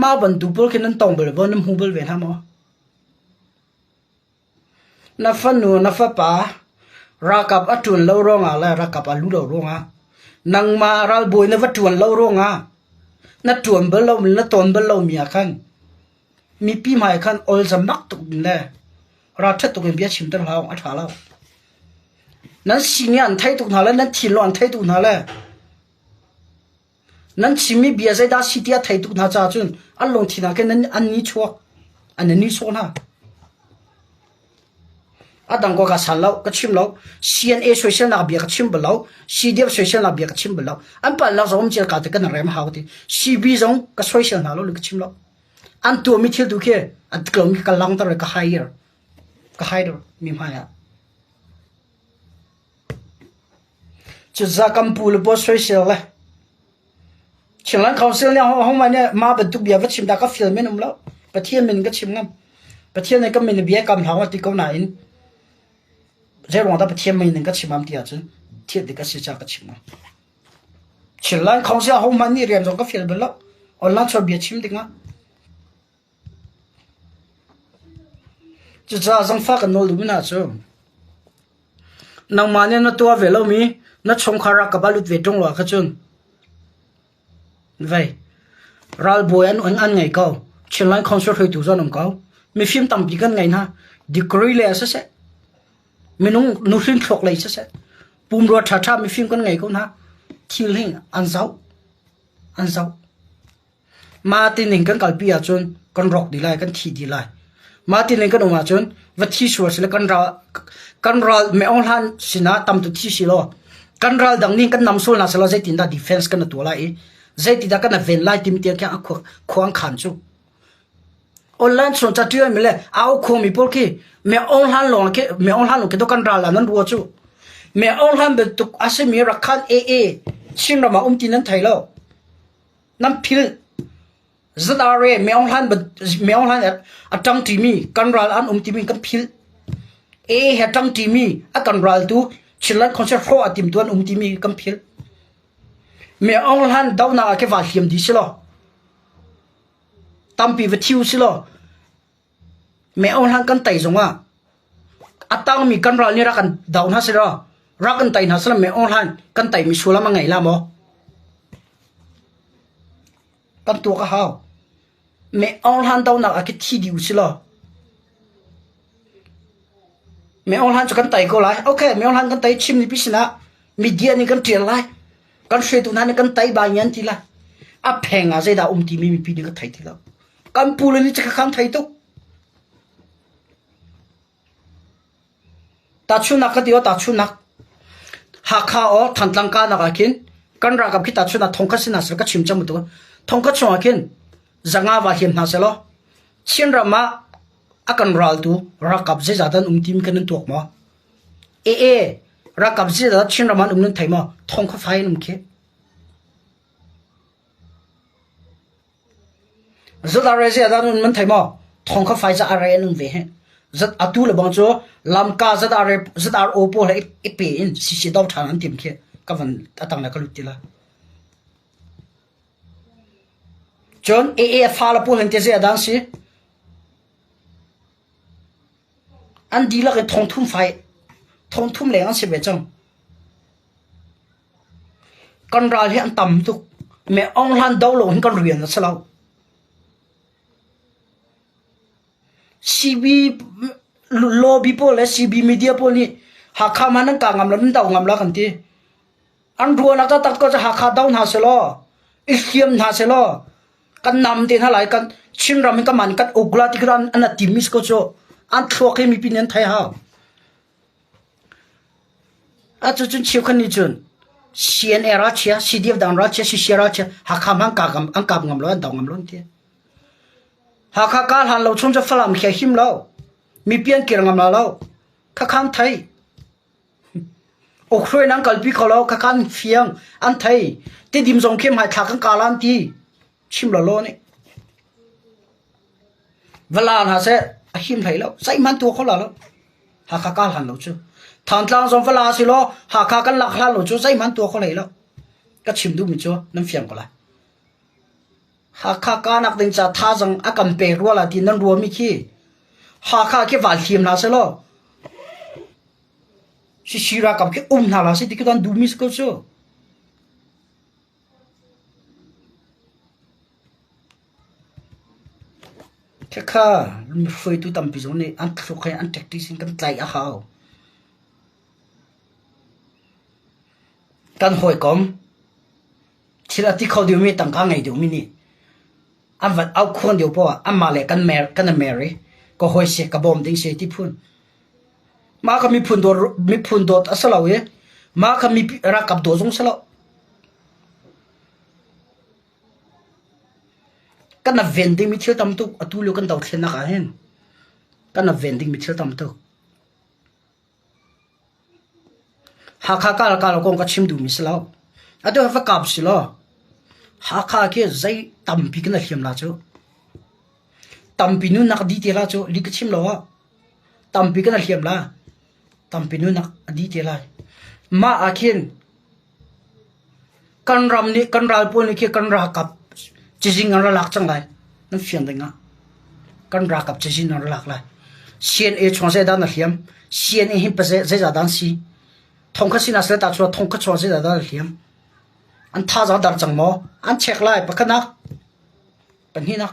Mah bantuk pawl khi nan tong bal maw, nan hmu bal ve hna maw? Na fanu na fapa ralkap a ṭuan lo ruangah le ralkap a luh lo ruangah nangmah ralbawi na va ṭuan lo ruangah na ṭuan bal lo na tawn bal lomi ah khan mipi hmai khan olzamak tuk ding le. Ralṭhat tuk in bia chimter hlah a ṭha lo. Nan sining an theih tuk hna le nan thinlung an theih tuk hna le nan chimmi bia zeidah si ti a thei tuk hna caah cun an lungthin ah khin an ni chuak an i nihsawh hna. A dang ko ka sal lo, ka chim lo. CNA soiselnak bia ka chim bal lo. CDF soiselnak bia ka chim bal lo. An palhnak zong um cia ka te kan rem hau ti. CB zong ka soisel hna lo ka chim lo. An tuahmi thil tu khi an tlong ka langter ka hire ka hire mi hmai ah. Cuza kan pu le pawl soisel le Chinland Council nih hong mai nih mah bantuk bia va chim dah ka feel men um lo. Pathian min ka chim ngam. Pathian nih ka min bia kam hlang ti ko nain zeiruang dah Pathian min in ka chim am ti ahcun thil dik a si ca ka chim ngam. Chinland Council ho hmanh nih rian zong ka feel bal lo. Online chawt bia chim ding ah. Cucaah zangfah kan nawl duhmi hna cu nangmah nih na tuah ve lomi na chungkhar ah ka va lut ve ṭung lo ahkhan cun vei ralbawi an an ngei ko. Chinland Council hruaitu zong an um ko. Mifim tampi kan ngei hna. Degree le siseh, minung nuhrin thluak lei siseh, pumrua ṭhaṭha mifim kan ngei ko hna. Thil hi an zoh, an zoh. Mah tining kan kalpi ahcun kan rawk dih lai, kan thi dih lai. Mah tining kan um ahcun va thi sual sile kan ral kan ral meong hlan sinah tam tu thi si law kan ral dang nih kan nam sual hna selaw zeitindah defense kan tuah lai i zeitindah kan ven lai timi tiang khi a khua an khan cu. Online chung ca ṭial mi le au khuang mi pawl khi meong hlan lawng khi meong hlan lawng khi to kan ral ah nan rua cu. Meong hlan bantuk a simi Rakhan AA Chinram ah um ti nan thei lo. Nan philh. ZRA Meong Hlan Meong Hlan a ṭang ṭimi kan ral an um timi kan philh. AA he a ṭang ṭimi a kan ral tu Chinland Concert hrawh a timtu an um timi kan philh. Meong Hlan donak ah khi va hliam dih si law tampi va thiu si law Meong hlan kan tei zongah a tangmi kan ral nih rak kan do hna selaw rak kan tei hna selaw meong hlan kan teimi sullam a ngei la maw? Kan tuak a hau. Meong hlan donak ah khi thi dih usilaw meong hlan cu kan tei ko lai. Okay, meong hlan kan tei chim ni pi sinah media nih kan ṭial lai. Kan hruaitu hna nih kan tei bai ngan ti lai. A pheng ah zeidah um timi mipi nih kan thei ti lo. Kan pu le nih cakhan thei tuk. Tahchunhnak ka ti aw tahchunhnak. Hakha aw Thantlang kahnak ah khin kan ralkap khi tahchunhnak thongkhat sin hna seh ka chim cang bantuk thongkhat chungah khin zanga va hliam hna seh law Chinram ah a kan raltu ralkap zeizah dah an um timi kan nan tuak maw? Ee ralkap zeizah dah Chinram ah an um nan thei maw? Thongkhat fai an um khi. Zat a re ziah dah nan thei maw? Thong kha fai za a re an um ve he. Zat atu le bang cu lamka zat a re zat ar o pawl he i pe in sisi do ṭhan an tim khi ka van atang le ka lut ti la. Cun AA fa le pawl hen te ziah dan si? An dihlak in thong thum fai thong thum leng an si ve cang. Kan ral hi an tam tuk. Me Aung Hlan do lo hin kan rian a si lo. CB lobby pawl le CB media pawl nih Hakha man nan kah ngam lo nan do ngam lo kan ti. An ruahnak taktak ko cu Hakha do hna selaw, i hliam hna selaw, kan nam te hna lai kan Chinram hi kan man kan uk la ti khi an an tim mi si ko cu. An thluak hi mipi nih an thei hau. Atucun cheukhat nih cun CNA ralchia, CDF dang ralchia, CC ralchia Hakha hmang an kap ngam lo, an do ngam lo an ti. Hakha ka hlan lo chung cu Falam khi a him lo. Mipi an kir ngam la lo. Khakha an thei. Ukhruai an kalpi kho lo, khakha an fiang, an thei. Tidim zong khi hmaithlak an kala an ti. Chim lo lo nih. Va la hna seh a him hlei lo. Zeihmanh tuah kho la lo. Hakha ka hlan lo cu. Thantlang zong va la si law Hakha kan lak hlan lo cu zeihmanh tuah kho hlei lo. Ka chim duhmi cu nan fiang ko lai. Hakha ka nak ding ca thazang a kan pek rua la ti nan ruami khi Hakha khi van hliam hna seh law Sisi ralkap khi um hna la si ti khi an duhmi si ko cu. Khakha hruaitu tampi zong nih an thluk he an tactics in kan tlaih a hau. Kan hawikom thil a ti kho deuhmi tangka ngei deuhmi nih an van aukhuan deuh poah ah anmah le kan mer kan i mer i ka hawi si ka bawm ding si ti phun. Mah kha miphun dawt miphun dawt a si lo i mah kha mipi ralkap dawt zong si lo. Kan a ven dingmi thil tam tuk atu lio kan dothlennak ah hin kan a ven dingmi thil tam tuk. Hakha kal kal kong ka chim duhmi si lo. Atu va kap si law Hakha khi zei tampi kan hliam la cu. Tampi nunnak di te la cu li ka chim lo ah tampi kan hliam la. Tampi nunnak a di te lai. Mah ah khin Kan ram nih kan ral pawl nih khi kan ralkap cizing an ra lak cang lai. Nan fiang ding ah. Kan ralkap cizing an ra lak lai. CNA chung zeidah na hliam? CNA hi zeizah dah an si? Thongkhat sinak sila ta chuah thongkhat chuah zeizah dah na hliam? An thazaang dar cang maw? An check lai pakhatnak. Pahnihnak.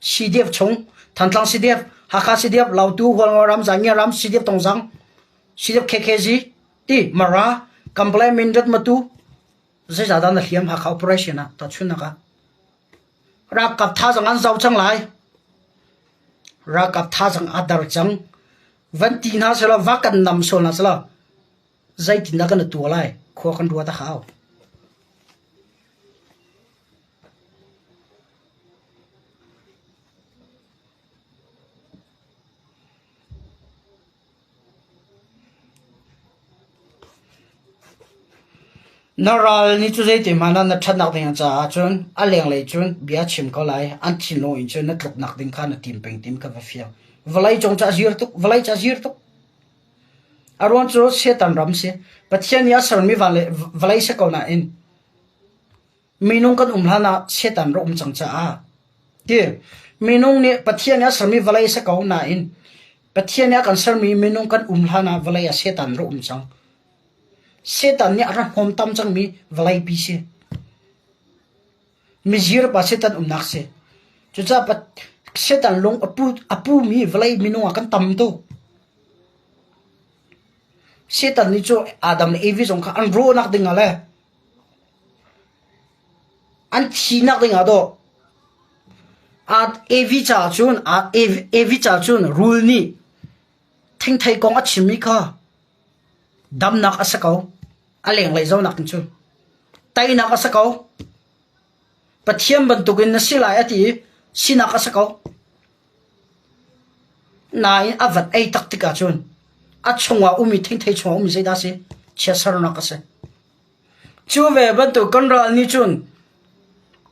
CDF chung, Thantlang CDF, Hakha CDF, Lautu, Hualngo ram, Zangia ram, CDF Tongzang, CDF KKG, Ti Mara Kamblai Mindat Matu zeizahdah na hliam Hakha operation ah tahchunhnak ah ralkap thazaang an zau cang lai ralkap thazaang a dar cang van ti hna selaw va kan nam sual hna selaw zeitindah kan tuah lai khua kan ruat a hau. Na ral nih cu zeitihmanh ah na ṭhatnak ding caah cun a lenglei cun bia chim ko lai, an thinlung in cun na tluknak ding kha na tim peng tim kha va fiang. Vawleicung cu a zir tuk, vawlei cu a zir tuk. A ruang cu Satan ram si. Pathian nih a sermi van le vawlei si ko nain Minung kan um hlan ah Satan rak um cang caah ti minung nih Pathian nih a sermi vawlei a si ko nain Pathian nih a kan sermi minung kan um hlan ah vawlei ah Satan rak um cang. Satan nih a rak hnawmtam cangmi vawleipi si. Mizir pa Satan umnak si. Cucaah Satan lung a pu a pumi vawlei minung ah kan tam tuk. Satan nih cu Adam le Evi zong kha an rawhnak ding ah le An thihnak dingah dawh Evi caah cun Evi caah cun rul nih thingthei kong a chimmi kha damnak a si ko. A lenglei zohnak in cun teinak a si ko. Pathian bantukin na si lai a ti i sinak a si ko. Nain a van ei tak tikah cun a chungah ummi thingthei chungah ummi zeidah a si? Chiatsernak a si. Cu ve bantuk kan ral nih cun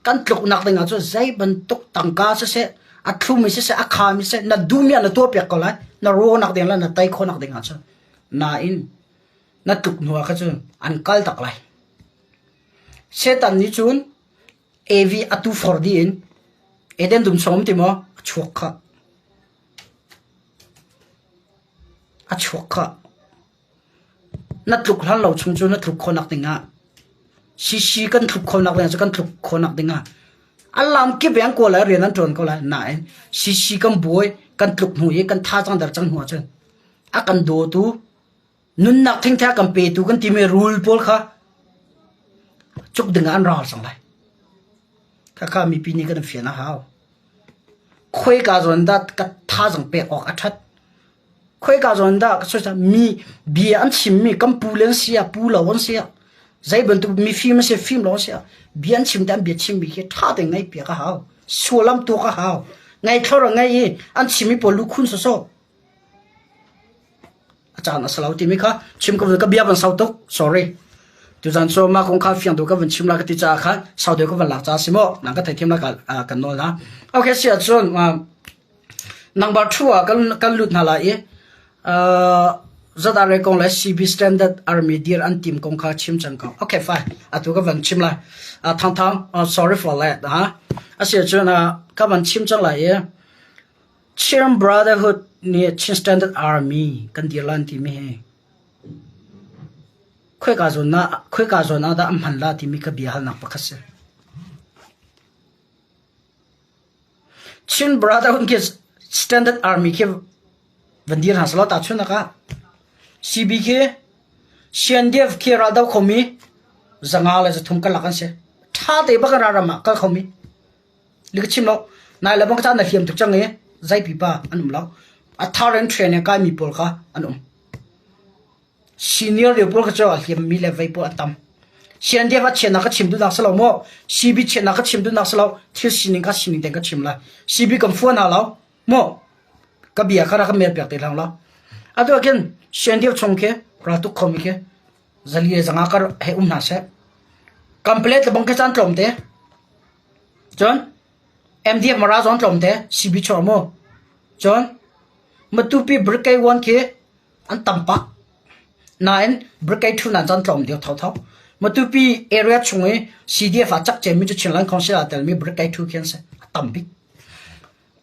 kan tluknak dingah cun zei bantuk tangka siseh, a thlumi siseh, a khami siseh, na duhmi ah na tuahpiak ko lai. Na rawnak ding le na tei khawhnak dingah cun. Nain na tluk hnu ah kha cun an kal tak lai. Satan nih cun Evi a tu for dih in Eden dum chung um ti maw? A chuak khah. A chuak khah. Na tluk hlan lo chung cu na tluk khawhnak dingah CC kan tluk khawhnak dingah cu kan tluk khawhnak dingah a lam kip in an kawl lai rian an ṭuan ko lai nain CC kan buai kan tluk hnu i kan thazaang der cang hnu ahcun a kan dawtu nunnak thingthei a kan petu kan timi rul pawl kha cuk dingah an ral cang lai. Khakha mipi nih kan fian a hau. Khoika zawn dah ka thazaang pek awk a ṭhat? Khoika zawn dah ka soi mi bia an chimmi kan pu le an si ah pu lo an si ah zei bantuk mifim an si fim lo an si ah bia an chim te an bia chimmi khi ṭha tein ngaihpiak a hau. Sullam tuak a hau. Ngaithlor a ngei i an chimmi pawl lukhun sawsawh. A caan a si lo timi kha chim ka ka bia van sau tuk sorry. Tuzan cu mah kong kha fiang deuh ka van chim la ka ti caah khan sau deuh ka van lak caah si maw nang ka theithiam la ka kan nawl na. Okay si ahcun Number 2 ah kan kan lut hna lai i uh, ZRA kong le CB Standard Army dir an tim kong kha chim cang ko. Okay fine. Atu ka van chim lai. Uh, thang thang uh, sorry for that. Ha. Asi ahcun uh, ka van chim cang lai i Chin Brotherhood nih Chin Standard Army kan dir lan timi hi khoika zawn ah khoika zawn ah dah an hman la timi ka bia halnak pakhat si. Chin Brotherhood khi. Standard Army khi van dir hna selaw tahchunhnak ah CB khi CNDF khi raldo khomi 500 le 300 karlak an si. Ṭha te bak in ralram ah kal khomi. Li ka chim lo. Nai le bang caan na hliam tuk cang i zei pipa an um lo. A thar in train kaimi pawl kha an um. Senior lio pawl kha cu a hliammi le vei pawl an tam. CNDF a chiatnak ka chim duhnak si lo maw? CB chiatnak ka chim duhnak si lo. Thil sining kha sining tein ka chim lai. CB kan fuan hna lo maw? Ka bia kha rak ka mel piak te hlang lo. Atu ah khin CNDF chung khi raltuk khomi khi 400 le 500 kar he um hna seh. Complete le bang khi caan tlawm te. Cun MDF Mara zong tlawm te CB chuak mu. Cun Matupi Brigade 1 khi an tam pah. Nain Brigade 2 nan caan tlawm deuh thotho. Matupi area chung i CDF ah cak cemmi cu Chinland Council ah telmi Brigade 2 khi an si. A tam bik.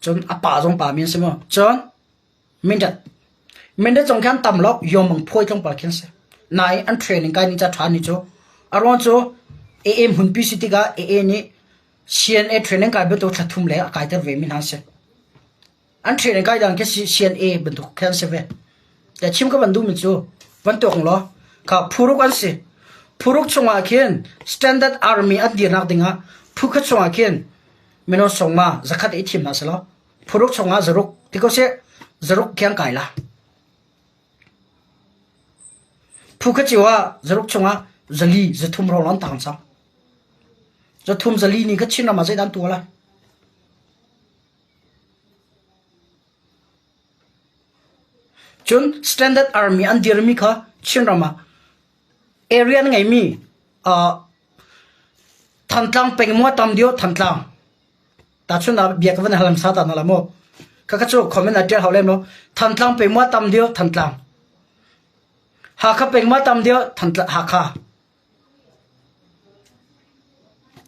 Cun a pa zong pa mi an si mu. Cun Mindat. Mindat zong khan tam lo yomang phuai tlawmpal khin si. Nai an training kai ni cha tha ni cu. Aruang cu AA hmunpi si tikah AA nih CNA training kai bantuk thla thum le a kaiter ve mi hna si. An training kai dan khi CNA bantuk khan si ve. Te chim ka van duh mi cu van tuak law kha phuruk an si. Phuruk chungah khin standard army an dirnak dingah phu khat chungah khin mino songma zakhat i thim hna selaw Phuruk chungah zaruk ti ko seh zaruk khi an kai la. Phu khat cio ah zaruk chungah 400 300 hrawng an tang cang. 300 400 nih kha Chin ram ah zeidah an tuah lai? Cun Standard Army an dirmi kha Chin ram ah area an ngeimi uh, Thantlang peng maw tam deuh Thantlang Tahchun ah bia ka van hal hmasa ta hna la mu. Khakha cu comment ah ṭial hau lem lo. Thantlang peng maw tam deuh Thantlang. Hakha peng maw tam deuh Thantlang Hakha.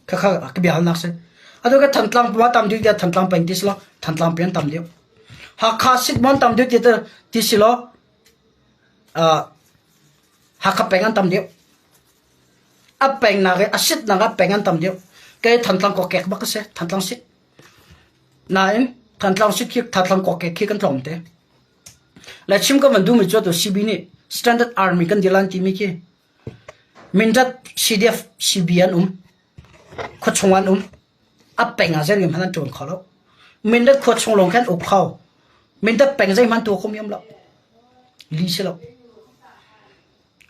Khakha ka bia halnak si. Atu ka Thantlang maw tam deuh tiah Thantlang peng ti si lo. Thantlang peng tam deuh. Hakha sit maw tam deuh ti ti si lo. Uh, Hakha peng an tam deuh. A pengnak i a sitnak ah peng an tam deuh. Kei Thantlang kokek bak ka si. Thantlang sit. Nain Thantlang sit khi Thantlang kokek khi kan tlawm te. Le chim ka van duhmi cu atu CB nih Standard Army kan dilan timi khi Mindat CDF CB an um. Khuachung an um. A peng ah zei hmanh an ṭuan kho lo. Mindat khua chung lawng khan uk kho. Mindat peng zeihmanh tuah kho mi um lo. Li si lo.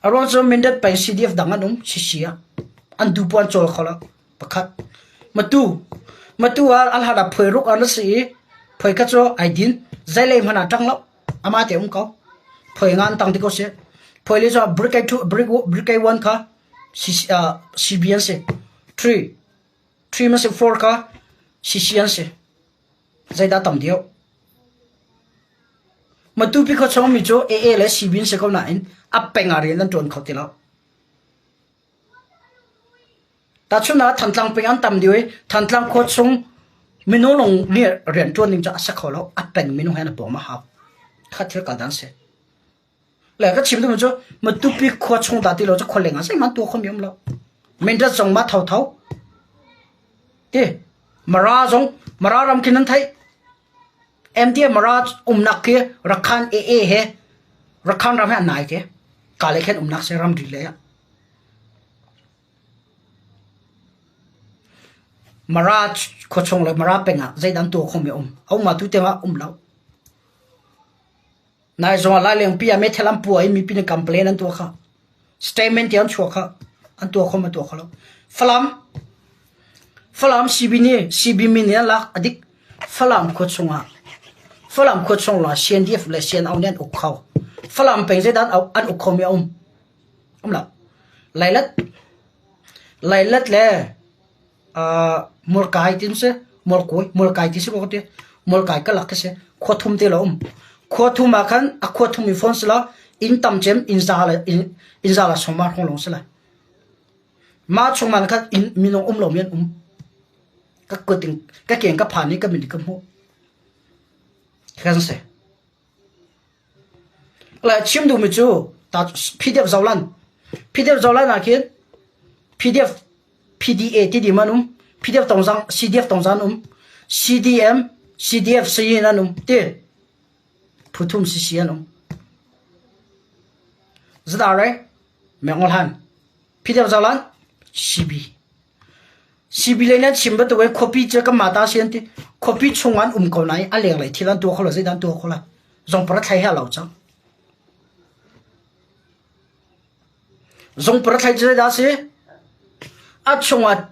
A ruang cu Mindat peng CDF dang an um sisi ah an duh poah an cawl kho lo. Pakhat. Matu. Matu ah al hlan ah phuai ruk an si i phuai kha cu ai din. Zeilei hmanh ah ṭang lo. Amah te um ko. Phuai nga an tang ti ko si. Phuai le cu brigade 2 brigade 1 kha CB an si. 3 3 man si 4 kha CC an si. Zeidah tam deuh? Matupi khuachung mi cu AA le CB an si ko nain a peng ah rian an ṭuan kho ti lo. Tahchun ah Thantlang peng an tam deuh i Thantlang khuachung minung lawng nih rian ṭuan ding cu a si kho lo. A peng minung he an i bawm a hau. Kha thil kal dan si. Le ka chim duhmi cu Matupi khua chung dah ti lo cu khualeng ah zeihmanh tuah khomi um lo. Mindat zong mah thotho. Ti Mara zong Mara ram khi nan theih. MDF Mara umnak khi Rakhan AA he Rakhan ram he an nai te. Ka le khen umnak se ramri le ah. Mara khua chung le Mara peng ah zeidah tuah khomi um. A um ah tu tiang ah um lo. Nai zong ah Lailengpi ah meithal an puah i mipi nih complain an tuah kha. Statement tiang an chuah kha. An tuah kho ma tuah kho lo. Falam Falam CB nih CB min nih an lak a dik. Falam khua chungah Falam khua chung la CNDF le CNO nih an uk kho. Falam peng zeidah an uk khomi a um. Um lo. Lailat Lailat le Mualkai ti si Mualkawi Mualkai ti si ko ka ti Mualkai ka lak khi si khua thum te lo um khua thum ah khan a khua thum i phone si la inn tam cem inn za le inn za la sawma hrawng lawng si lai mah chung man khan inn minung um lo mi an um ka kut in ka keng ka phan i ka min ka hmuh kan si Le chim duhmi cu ta PDF zolan PDF zolan ah khin PDF PDA ti ding an um PDF tongzang CDF tongzang an um CDM. CDF sayin an um ti. Phuthum CC an um. Zada re Mengol han. PDF zalan CB. CB lei nan chim bantuk in khuapi cu kanmah ta a si an ti. Khuapi chung an um ko nain a lenglei thil an tuah kho lo, zeidah an tuah kho lai. Zongpar thlai he a lo cang. Zongpar thlai cu zeidah a si? A chungah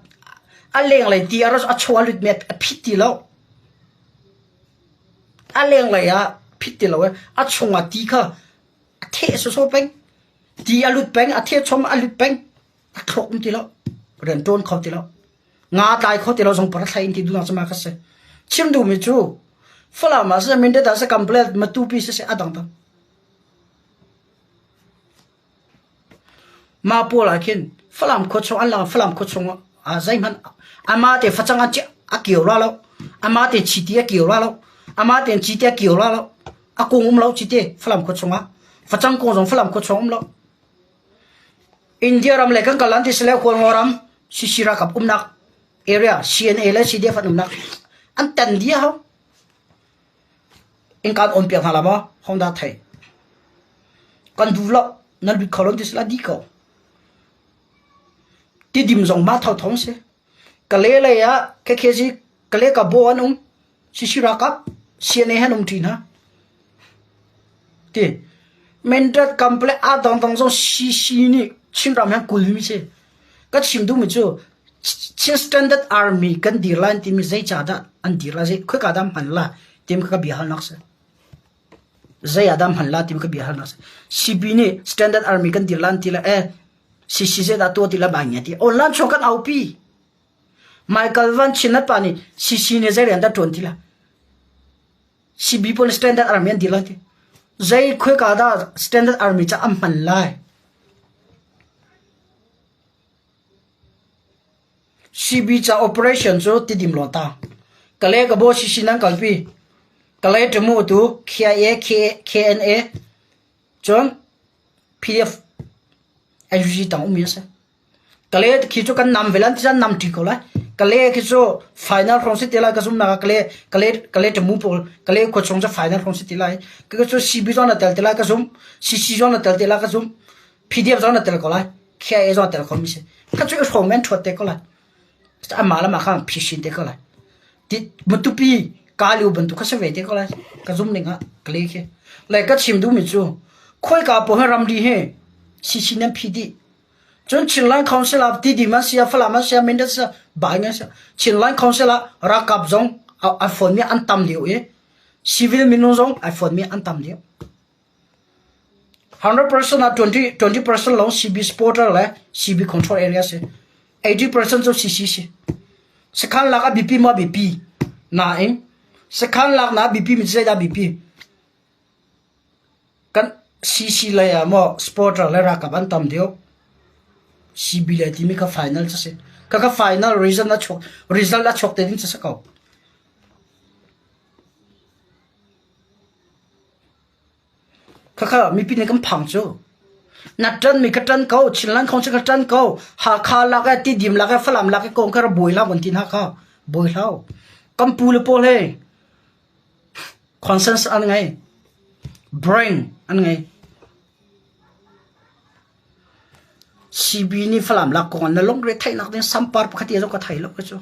a lenglei ti a a chung a lutmi a phit ti lo. A lenglei ah phit ti lo i a chungah ti kha a theh sawsawh peng. Ti a lut peng, a theh chom a lut peng. A thlok um ti lo. Rian ṭuan kho ti lo. Nga tlai kho ti lo zong par thlai in ti duhnak cu ma ka si. Chim duhmi cu Falam ah siseh, Mindat ah siseh, Kanpalet, Matupi siseh, a dangdang. Mah pawl ah khin Falam khua chung an lang Falam khua chung ah zeihmanh amah te facang a a kio la lo. Amah te chiti a kio la lo. Amah te cite a kio la lo. A kung um lo cite Falam khua chung ah. Facang kung zong Falam khua chung um lo. India ram le kan kal an ti sile Hualngo ram CC ralkap umnak area CNA le CDF an umnak an tan dia ho. In kan on piak hna la maw? Honda thei. Kan duh lo nan lut kho lo ti sila di ko. Tidim zong ma tho thong si. Kale lei ah KKG kale ka bo an um. CC ralkap CNA han um ṭi hna. Ti Mindat kam le a dangdang zong CC nih Chinram han kulmi si. Ka chim duhmi cu Chin Standard Army kan dir lai timi zei ca dah an dir lai zei khoika dah hman la timi ka bia halnak si. Zei ah dah hman la timi ka bia halnak si. CB nih Standard Army kan dir lan ti la eh CC zei dah tuah ti la ba ngia ti online chung kan aupi. Michael Van Chinat pa nih CC nih zei rian dah ṭuan ti la. CB pawl Standard Army an dir lai ti. Zei khoika dah Standard Army ca an hman lai. CB ca operation cu tidim law ta. Kale ka bo CC nan kalpi. Kale tamu tu KIA KNA cun PDF NUG tang ummi a si. Kale khi cu kan nam ve lan ti cun nam ṭi ko lai. Kale khi cu final hrawng si te lai ka zumnak ah kale kale kale ṭamu pawl kale khua chung cu final hrawng si te lai. Ka cu CB zong na tel te lai ka zum. CC zong na tel te lai ka zum. PDF zong na tel ko lai. KIA zong tel kho mi si. Kha cu i hrawm men ṭhuat te ko lai. Amah le mah kha phisin te ko lai. Ti matupi kaliu bantuk kha si ve te ko lai. Ka zum ning ah kale khi. Le ka chim duhmi cu khawika pawl hi ramri hi CC nan phi dih. Cun Chinland Council ah Tidim an si ah Falam an si ah Mindat si ah Baing an si ah Chinland Council ah ralkap zong a fonmi an tam lio i civil minung zong ai fonmi an tam lio. 100% ah 20 20% lawng CB supporter le CB control area si. 80% cu CC si. Sakhan lak a biapi maw biapi? Nain sakhan lak na biapi mi zeidah biapi? Kan CC lei ah maw supporter le ralkap an tam deuh. CB lei timi kha final cu si. Kha final result a chuak result a chuak te ding cu si ko. Khakha mipi nih kan phang cu. Na ṭan mi ka ṭan ko, Chinland kong cu ka ṭan ko. Hakha lak eh, Tidim lak eh, Falam lak eh kong kha ra buai hlah kan ti hna kha. Buai hlah. Kan pu le pawl he Consensus an ngei. Brain an ngei. CB nih Falam lak kong na lungre theihnak ding sampar pakhat te zong ka thei lo ka cu.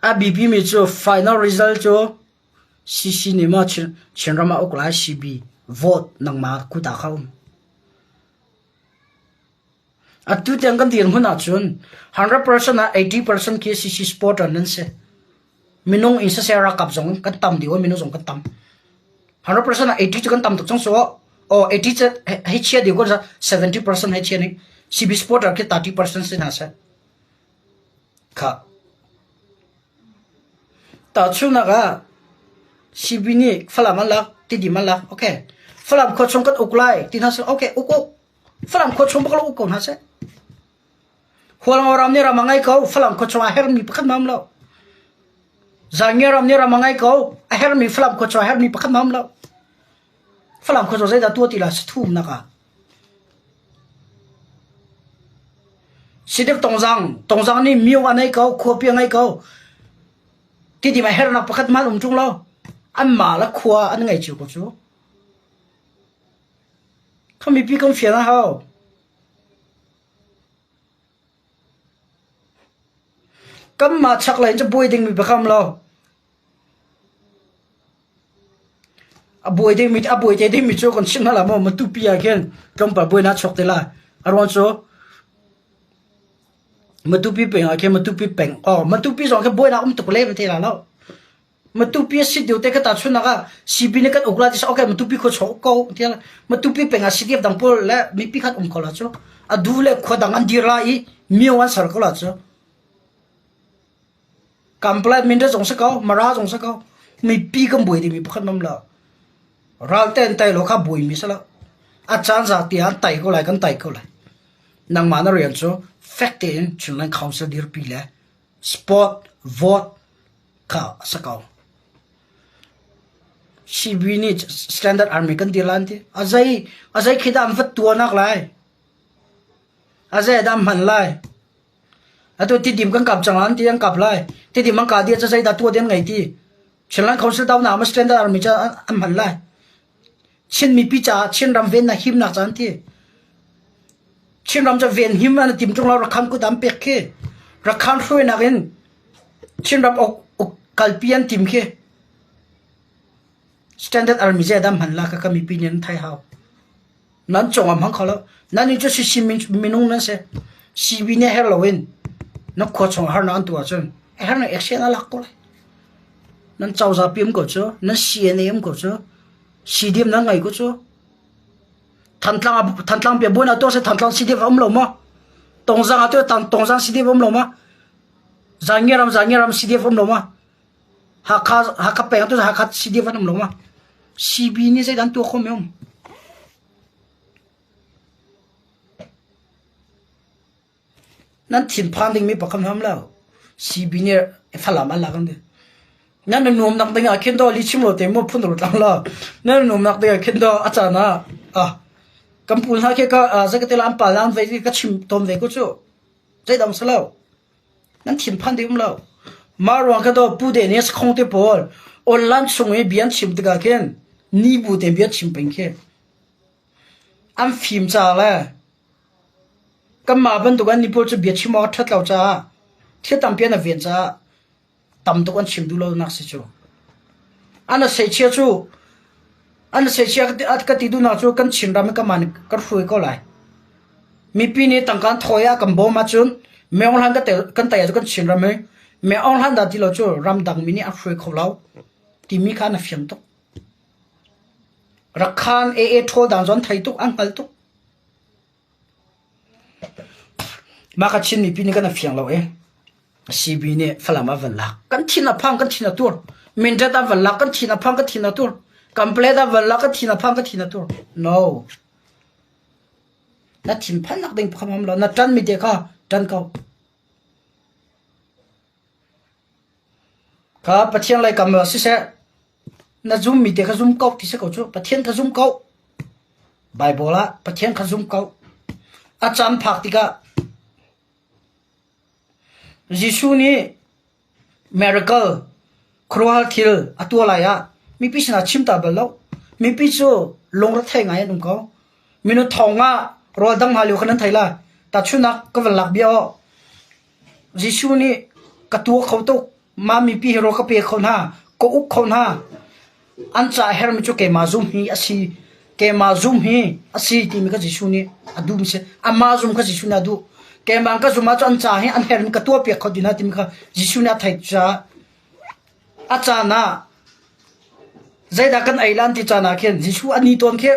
A biapi mi cu final result cu CC nih maw Chinram ah uk lai CB vote nangmah kut ah kha um. Atu tiang kan dirhmun ahcun 100% ah 80% khi CC supporter nan si. Minung in siseh ralkap zong kan tam dih minung zong kan tam. 100% ah 80 cu kan tam tuk cang so oh 80 cu hei chia dih ko 70% hei chia ning CB supporter khi 30% si hna seh. Kha. Tahchunhnak ah CB nih Falam an lak, Tidim an lak, okay. Falam khua chung kan uk lai ti hna seh, okay, uk uk. Falam khua chung bak lo uk ko hna seh. Hualngo ram nih ram a ngei ko, Falam khua chung a hermi pakhat mam lo. Zangia ram nih ram a ngei ko, a hermi Falam khua chung a hermi pakhat mam lo. Falam khua chung zeidah tuah ti la sathum nak ah. CDF Tongzang, Tongzang nih myo a nei ko, khuapi a ngei ko. Tidim a hernak pakhat hmanh um ṭung lo. Anmah le khua an ngei cio ko cu. Kha mipi kan fian a hau. Kanmah chaklei in cu buai dingmi biakam lo. A buai dingmi a buai te dingmi cu kan chimh hna la maw Matupi ah khin tlawmpal buainak a chuak te lai. A ruang cu Matupi peng ah khin Matupi peng aw Matupi zong khi buainak um tuk lem te la lo. Matupi a si deuh te ka tahchunhnak ah CB nih kan uk la ti okay Matupi khua chuak uk ko tiah Matupi peng ah CDF dang pawl le mipi khat um ko la cu a du le khua dang an dir la i myo an ser ko la cu Kampalai Mindat zong si ko Mara zong si ko mipi kan buai dingmi pakhat mam lo ral te an tai lo kha buaimi si lo a caan za tiah an tai ko lai kan tai ko lai nangmah na rian cu fek tein Chinland Council dirpi le sport vote kha a si ko. CB nih Standard Army kan dir lai an ti. A zei a zei khi dah an vat tuanak lai? A zei dah an hman lai? Atu tidim kan kap cang an ti an kap lai. Tidim an ka dia ca zei dah tua den ngei ti. Chinland Council down na Standard Army ca an hman lai. Chin mipi caah Chinram vennak himnak ca an ti. Chinram cu ven him an tim ṭung lo Rakhan kut an pek khi. Rakhan hruainak in Chinram uk, uk kalpi an tim khi. Standard Army zei dam hman la ka ka mipi nih an thai hau. Nan cong am hang kho lo. Nan in cu sisi minung nan si. CB nih her lo in na khua chung har na an tu ahcun her na action a lak ko lai. Nan cozah pi um ko cu, nan CNA um ko cu, CDM nan ngei ko cu. Thantlang Thantlang bia buan atu se Thantlang CDF um lo ma? Tongzang atu Tongzang CDF um lo ma? Zangiram Zangiram CDF um lo ma? Hakha Hakha peng atu Hakha CDF an um lo ma? CB nih zei dan tuah kho mi um? Nan thinphan dingmi pakhat hmanh um lo. CB nih Falam an lak an ti. Nan i nuamnak ding ah khin daw li chim lo te mu phun ru tlang lo. Nan i nuamnak ding ah khin daw a caan ah ah kan pu hna khi ka zei ka ti la an pa la an vei ka chim tawn ve ko cu. Zeidang si lo. Nan thinphan ding um lo. Mah ruang kha daw pu de nih sakhong te pawl online chung i bia an chim tikah khin ni bu te bia chim peng khi. An fim caah le Kanmah bantuk an nipawl cu biachim awk a ṭhat lo caah thil tampi an i ven caah tam tuk an chim duh lonak si cu. An a seichia cu an a seichia ka ti duhnak cu kan Chinram i kanmah nih kan hruai ko lai. Mipi nih tangka an thawi ah kan bawm ahcun Myo Hlan kan tei ahcun kan Chinram hi Myo Hlan dah ti lo cu ramdang mi nih an hruai kho lo timi kha an a fiang tuk. Rakhan AA ṭhawl dan zong an thei tuk, an hngal tuk. Mah ka Chin mipi nih kan i fiang lo i CB nih Falam a van lak. Kan thin a phang, kan thin a tur. Mindat a van lak, kan thin a phang, kan thin a tur. Kanplet a van lak, kan thin a phang, kan thin a tur. No. Na thinphannak ding pham am lo. Na ṭan mi te kha ṭan ko. Kha Pathian lei kam siseh, na zummi te kha zum ko ti si ko cu. Pathian kha zum ko. Bible ah Pathian kha zum ko. A caan phak tikah Jesuh nih miracle khuaruahhar thil a tuah lai ah mipi sinah chim ta bal lo. Mipi cu lungrethei ngai an um ko. Minung thong ah rawl dang hna lio kha nan thei lai. Tahchunhnak ka van lak bia aw. Jesuh nih ka tuah kho tuk, mah mipi hi rawl ka pe kho hna, ka uk kho hna. An ca hermi cu keimah zum hi a si, keimah zum hi a si timi kha Jesuh nih a duh mi si. Amah zum kha Jesuh nih a duh. Keimah ka zum ahcun an ca hi an hermi ka tuahpiak kho ti hna timi kha Jesuh nih a theih caah a caan ah zeidah kan ei lan ti caan ah khin Jesuh a ni tawn khi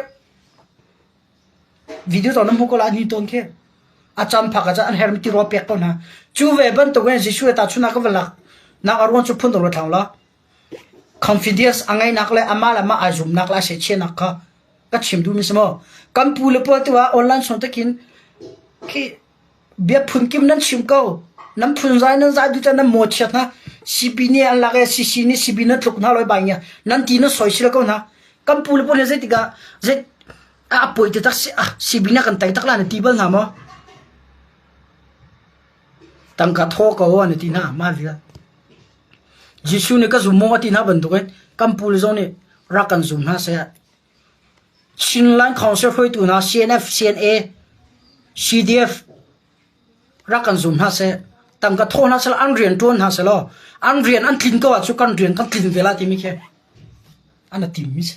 Video zong na hmuh ko lai ni tawn khi. A cam phak ah an hermi tirawl pek ko hna. Cu ve bantuk in Jesuh he tahchunhnak ka va lak. Nak a ruang cu phun dang thlang la. Confidence a ngeihnak le amah le amah ai zumnak le a sehchiahnak kha ka chim duhmi si maw? Kan pu le pawl tu ah online chung takin khi bia phun kim nan chim ko. Nan phun zai nan zai duh nan maw chiat hna. CB nih an lak e CC nih CB nan tluk hna loi bai nia. Nan ti na soisel ko hna. Kan pu le pawl zei tikah zei a poi te tak si ah CB na kan tai tak la na ti bal hna maw? Tangka thaw ko an ti hna mah vial. Jesuh nih ka zum maw a ti hna bantukin kan pu le zong nih rak kan zum hna seh. Chinland Council hruaitu hna CNF, CNA, CDF rak kan zum hna seh. Tangka thaw hna seh an rian ṭuan hna seh law an rian an tlin ko ahcun kan rian kan tlin ve lai timi khi an i timmi si.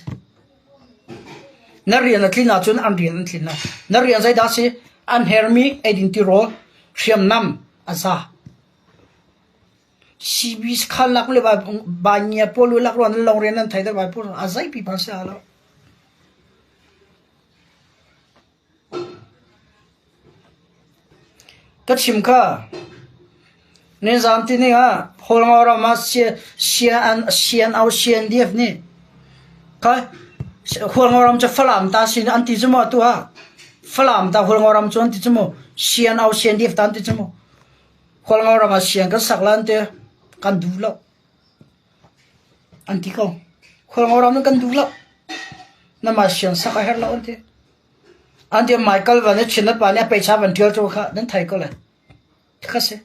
Na rian a tlin ahcun an rian an tlin lai. Na rian zeidah a si? An hermi eidin tirawl, hriamnam a za. CB sakhan lak le ba ngia pawl lak ruan long rian nan thei deuh bai pawl a zei pipa si lo. Ka chim kha nizan tini ah Hawlngo ram ah CNO CNDF nih kha Hualngo ram cu Falam ta sin an ti cu maw atu ah Falam ta Hualngo ram cu an ti cu maw CNO CNDF ta an ti cu maw Hualngo ram ah siang kan sak lan ti kan duh lo an ti ko Hualngo ram kan duh lo namah siang sak a herh lo an ti An ti Michael van i Chin pa nih a peicha van ṭial cu kha nan thei ko lai. Kha si.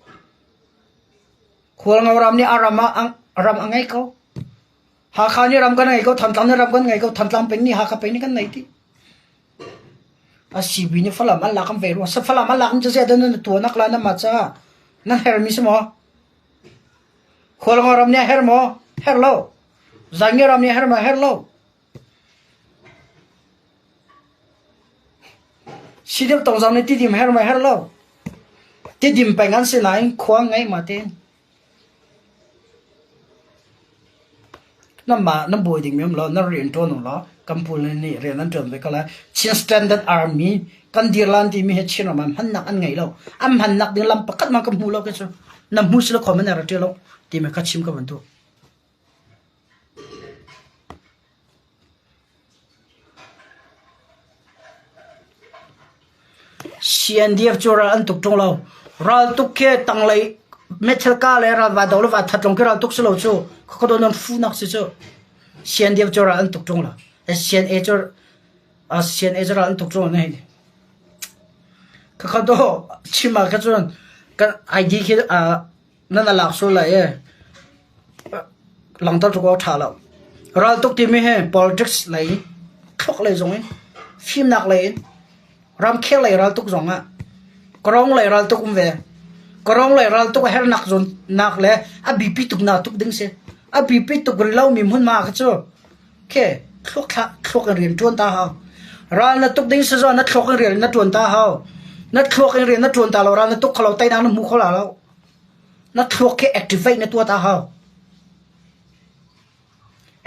Khualngo ram nih a ram ah ram a ngei ko. Hakha nih ram kan ngei ko, Thantlang nih ram kan ngei ko, Thantlang peng nih Hakha peng nih kan nei ti. A CB nih Falam an lak an ve rua. Sa Falam an lak cu zeidah nan tuanak la nan mah caah nan hermi si maw? Khualngo ram nih a her maw? Her lo. Zangi ram nih a her maw? Her lo. Si deuh tongzang nih tidim her maw her lo. Tidim peng an si nain khua ngei ma tein. Nanmah nan buai ding mi um lo, nan rian ṭuan u law kan pu le nih rian an ṭuan ve ko lai. Chin Standard Army kan dir lan timi hi Chin ram ah hmannak an ngei lo. An hmannak ding lam pakhat hmanh ka hmu lo kei cu. Na hmu si lo khom an ra ṭial lo timi kha chim ka van duh. CNDF cu ral an tuk ṭung lo. Raltuk khi tanglei meithal kah le ral va do le va that lawng khi raltuk si lo cu. Khua nan funak si cu. CNDF cu ral an tuk ṭung lo. CNA cu CNA cu ral an tuk ṭung lo na hei. Khakha do chim ah kha cun kan ID khi nan a lak sual lai e. Langhter tuk awk a ṭha lo. Raltuk timi hi politics lei, thluak lei zong in, fimnak lei in, ramkhel lei raltuk zong ah, kawrong lei raltuk um ve. Kawrong lei raltuk a hernak zawn nak le a biapi tuk nak tuk ding si. A biapi tuk rih lomi hmunhma kha cu khi thluak thlah thluak in rian ṭuan ta hau. Ral na tuk ding si zong na thluak in rian na ṭuan ta hau. Na thluak in rian na ṭuan ta lo ral na tuk kho lo teinak na hmu kho la lo. Na thluak hi activate na tuah ta hau.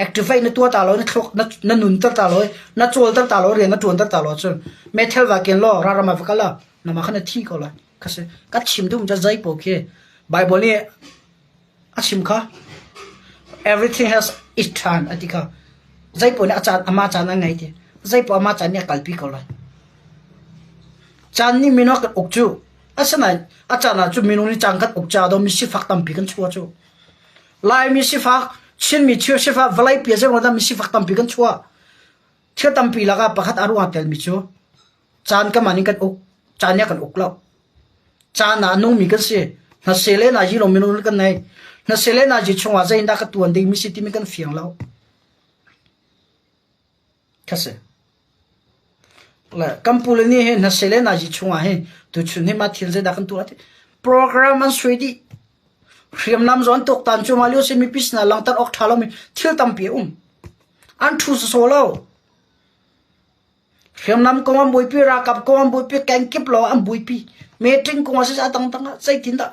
Activate na tuah ta lo, na thluak na, na nunter ta lo, na cawlter ta lo, rian na ṭuanter ta lo ahcun meithal va ken law ralram ah va kal la, nama kha na thi ko lai. Kha si. Ka chim duh ca zei paoh khi Bible nih a chim kha. Everything has its time a ti kha. Zei paoh nih a caan ama caan a ngei ti. Zei paoh ama caan nih a kalpi ko lai. Caan nih minung a kan uk cu Asinain a caan ah cun minung nih caan kan uk caah mi sifak tampi kan chuah cu. Laimi sifak, Chinmi thil sifak, vawleipi a zeiruang dah mi sifak tampi kan chuah. Thil tampi lakah pakhat a ruang telmi cu caan kan man in kan uk, caan nih a kan uk lo. Caan ah a nungmi kan si. Hnase le nazi lawng minung kan nei. Hnase le nazi chungah zeitindah ka tuan dingmi si timi kan fiang lo. Kha si. Le kan pule nih hin hnase le nazi chungah hin tuchun hi mah thil zeidah kan tuah ti program an suai dih. Hriamnam zong an tuaktan cuahmah lio si mipi sinah langhter awk ṭha lomi thil tampi a um. An ṭhu sawsawh lo. Hriamnam kong an buaipi, ralkap kong an buaipi, kengkip lawng an buaipi. Meeting kong ah siseh a dangdang ah zeitindah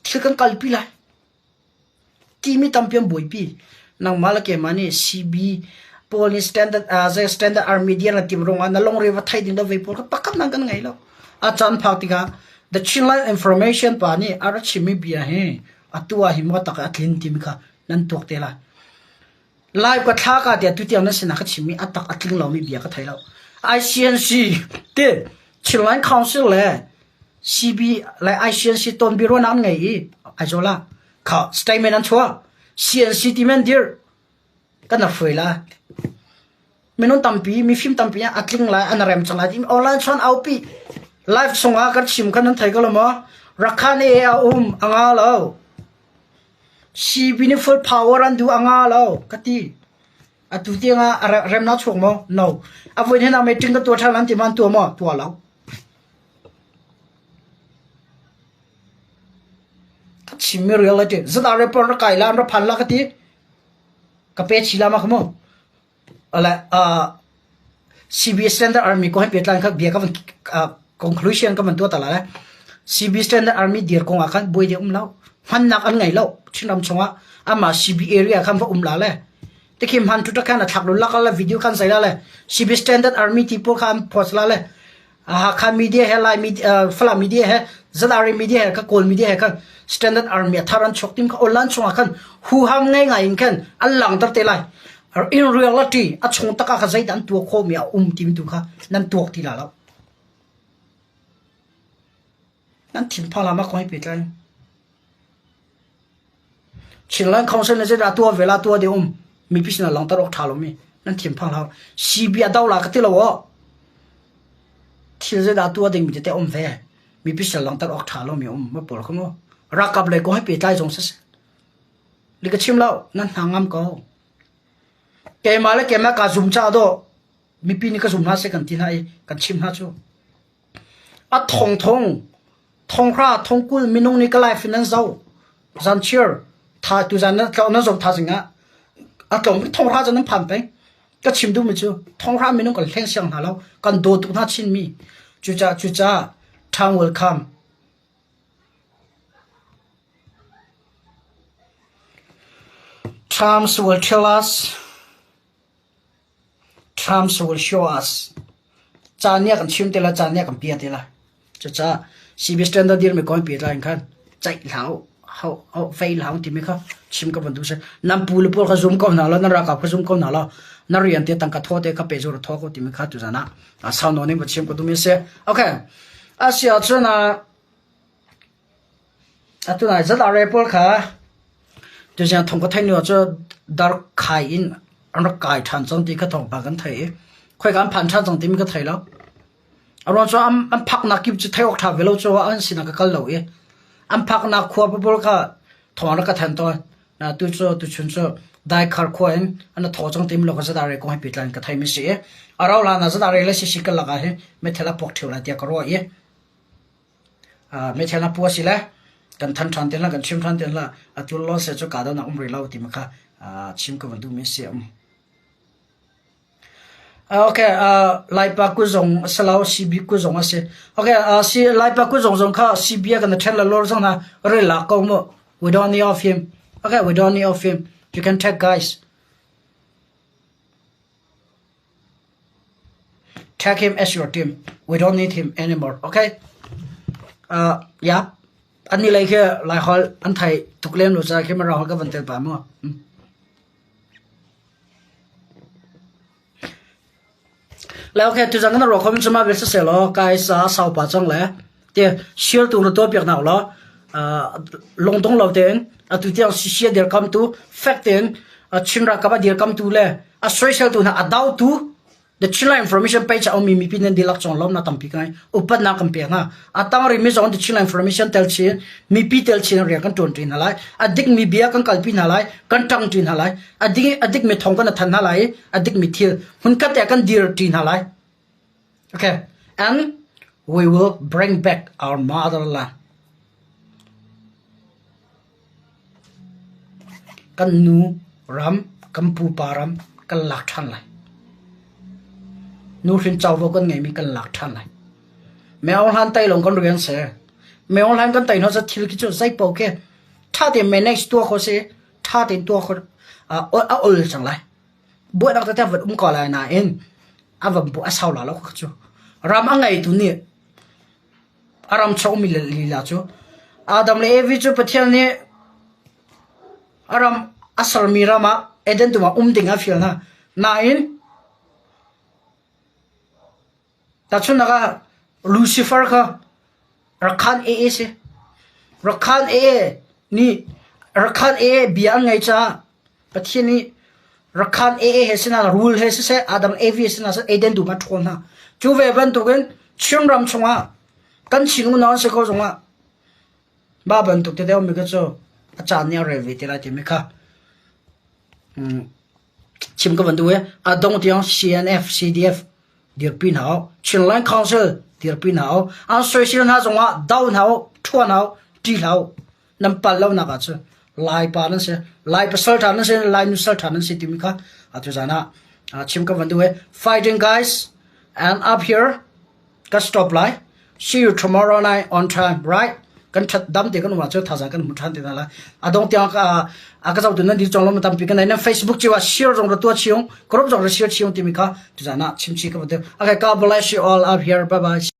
thil kan kalpi lai. Timi tampi an buaipi. Nangmah le keimah nih CB pawl nih standard uh, zei standard army dir na tim ruangah na lungre va thei ding lo vei pawl kha pakhat nang kan ngei lo. A caan phak tikah The Chinland Information pa nih a ra chimmi bia hi atu ah hi maw tak a tlin timi kha nan tuak te lai. Live ka thla ka tiah tutiang nan sinah ka chimmi a tak a tling lomi bia ka thei lo. ICNC te Chinland Council le CB le ICNC ton biro an ngei i Aizawl ah kha statement an chuah. CNC ti men dir kan a hruai la. Minung tampi mifim tampi a tling lai an rem cang lai ti online chuan aupi live chungah kan chim kan nan thei ko lo maw? Rakhan e a um a nga lo. CB nih full power an duh a nga lo ka ti. Atu tiang ah remnak chuak maw? No. A voi hnih ah meeting ka tuah ṭhan an ti ma an tuah maw? Tuah lo. Ka chimmi reality. Zat ah report ra kai la an ra phan la ka ti. Ka pe chi la ma kha mu. Ale CB Standard Army ko he pehtlai kha bia ka van conclusion ka van tuah ta lai. CB Standard Army dir kong ah khan buai ding um lo. Hmannak an ngei lo. Chinram chungah amah CB area khan va um la le. Tikhi hman tu khan a thlak lu lak la video khan sai la le. CB Standard Army ti pawl kha an post la le. Hakha media he Lai media Falam media he ZRA media he ka Kawl media he khan Standard Army a thar an chuak tim kha online chungah khan huham ngei ngai in khan an langter te lai. In reality a chung taka kha zeidah an tuah khawhmi a um timi tu kha nan tuak ti la lo. Nan thinphang lama kong hi pehtlai. Chinland Council nih zeidah tuah ve la tuah ding um mipi sinah langhter awk ṭha lomi nan thinphang hlah. CB a do la ka ti lo aw. Thil zeidah tuah dingmi tete um ve. Mipi sinah langhter awk ṭha lomi um ma pawl kha mu. Ralkap lei kong he pehtlai zong siseh. Li ka chim lo nan hna ngam ko. Keimah le keimah kaa zum caah dawh mipi nih ka zum hna seh kan ti hna i kan chim hna cu. A thongthong, thonghra, thongkul minung nih ka life in nan zoh. Zanchiar, tha tuzan nan nan zoh thazing ah a tlawm bik thonghra cu nan phan peng. Ka chim duhmi cu thonghra minung kan hleng siang hna lo, kan daw tuk hna Chinmi. Cucaah cucaah time will come. Times will tell us. Times will show us. Caan nih a kan chim te lai, caan nih a kan pia te lai. Cucaah CB standard dirmi kawi pia lai in khan ceih hlah u, ho ho fei hlah u timi kha chim ka van duh si. Nan pu le pawl kha zum ko hna law, nan ralkap kha zum ko hna law, na rian te tangka thaw te kha pe zur thaw ko timi kha tuzan ah sau nawn in va chim ka duhmi a si. Okay. Asi ahcun Atu nai ZRA pawl kha tuzing thong ka theih hnu ah cu darkhai in an rak kai ṭhan cang ti kha thawngpang kan theih i khoika an phan ṭhan cang timi ka thei lo. A ruang cu an phaknak kip cu theih awk ṭha ve lo cu an sinah ka kal lo i an phaknak khua pawl kha thawng an rak ka thanh tawn. Tu cu tuchun cu Daikhar khua in an thaw cang timi lawng ZRA kong he pehtlai in ka theimi si i a rauh hlan ah ZRA le CC karlak ah hin meithal a puak ṭheo lai tiah ka ruah i Meithal na pu a si le kan than ṭhan te hlah, kan chim ṭhan te hlah. Atu law seh cu kahdohnak um rih lo timi kha chim ka van duhmi a si. Okay, Laipa kuzong a si lo, CB kuzong a si. Okay, si Laipa kuzong zong kha CB a kan ṭhen le lor zong na rel lak ko mu. We don't need of him. Okay, we don't need of him. You can take guys. Take him as your team. We don't need him anymore. Okay? Uh, yeah. An ni lei khi Laiholh an thei tuk lem lo ca khi Mirang ka van tel pa mu. Le okay, tu zang na ro khom chuma vel se lo kai sa sau pa chang le te share tu na to piak nak lo lungdong lo tein atu tiang sia dirkamtu fek tein Chin ralkap a dirkamtu le a soiseltu hna a dotu The Chinland Information page a ummi mipi nan dihlak cung lawmnak tampi ka ngei. Upatnak kan pek hna. A tang rihmi zong The Chinland Information tel chin, mipi tel chin rian kan ṭuan ṭi hna lai. A dikmi bia kan kalpi hna lai, kan ṭang ṭi hna lai. A dik a dikmi thong kan thanh hna lai i a dikmi thil hmunkhat te kan dir ṭi hna lai. Okay. And we will bring back our motherland. Kan nu ram, kan pupa ram kan lak ṭhan lai. Nuhrin covo kan ngeimi kan lak ṭhan lai. Meong hlan tai lawng kan rian si. Meong hlan kan tai hna cu thil khi cu zei paoh khi ṭha tein manage tuah khawh si, ṭha tein tuah khawh a ol cang lai. Buainak tete van um ko lai nain a van bu a sau la lo kha cu. Ram a ngeitu nih a ram chawkmi lila cu Adam le Evi cu Pathian nih a ram a sermi ram ah Eden dum ah um ding a fial hna. Nain tahchunhnak ah Lucifer kha Rakhan AA si. Rakhan AA nih Rakhan AA bia an ngaih caah Pathian nih Rakhan AA he sinah rul he siseh Adam Evi he sinah Eden dum ah ṭhawl hna. Cu ve bantukin Chinram chungah kan Chin unau an si ko zongah. Mah bantuk tete a ummi kha cu a caan nih a rel ve te lai timi kha chim ka van duh i a dong tiang CNF, CDF dirpi hna u. Chinland Council dirpi hna u. An soisel hna zongah do hna u, ṭhuan hna u, ṭih hlah u. Nan palh lonak ah cun Lai pa nan si, Lai pasal ṭha nan si, Lai nusal ṭha nan si timi kha atu zan ah chim ka van duh i fighting guys and up here ka stop lai. See you tomorrow night on time, right? Kan that dam te kan um ahcun thazaang kan hmu ṭhan te hna lai. A dong tiang a ka zohtu nan dih cawng lo tampi kan nei. Nan Facebook cio ah share zong ra tuah chiung, group zong ra share chiung timi kha tuzan ah chimchi ka van duh. Okay, God bless you all up here. Bye bye.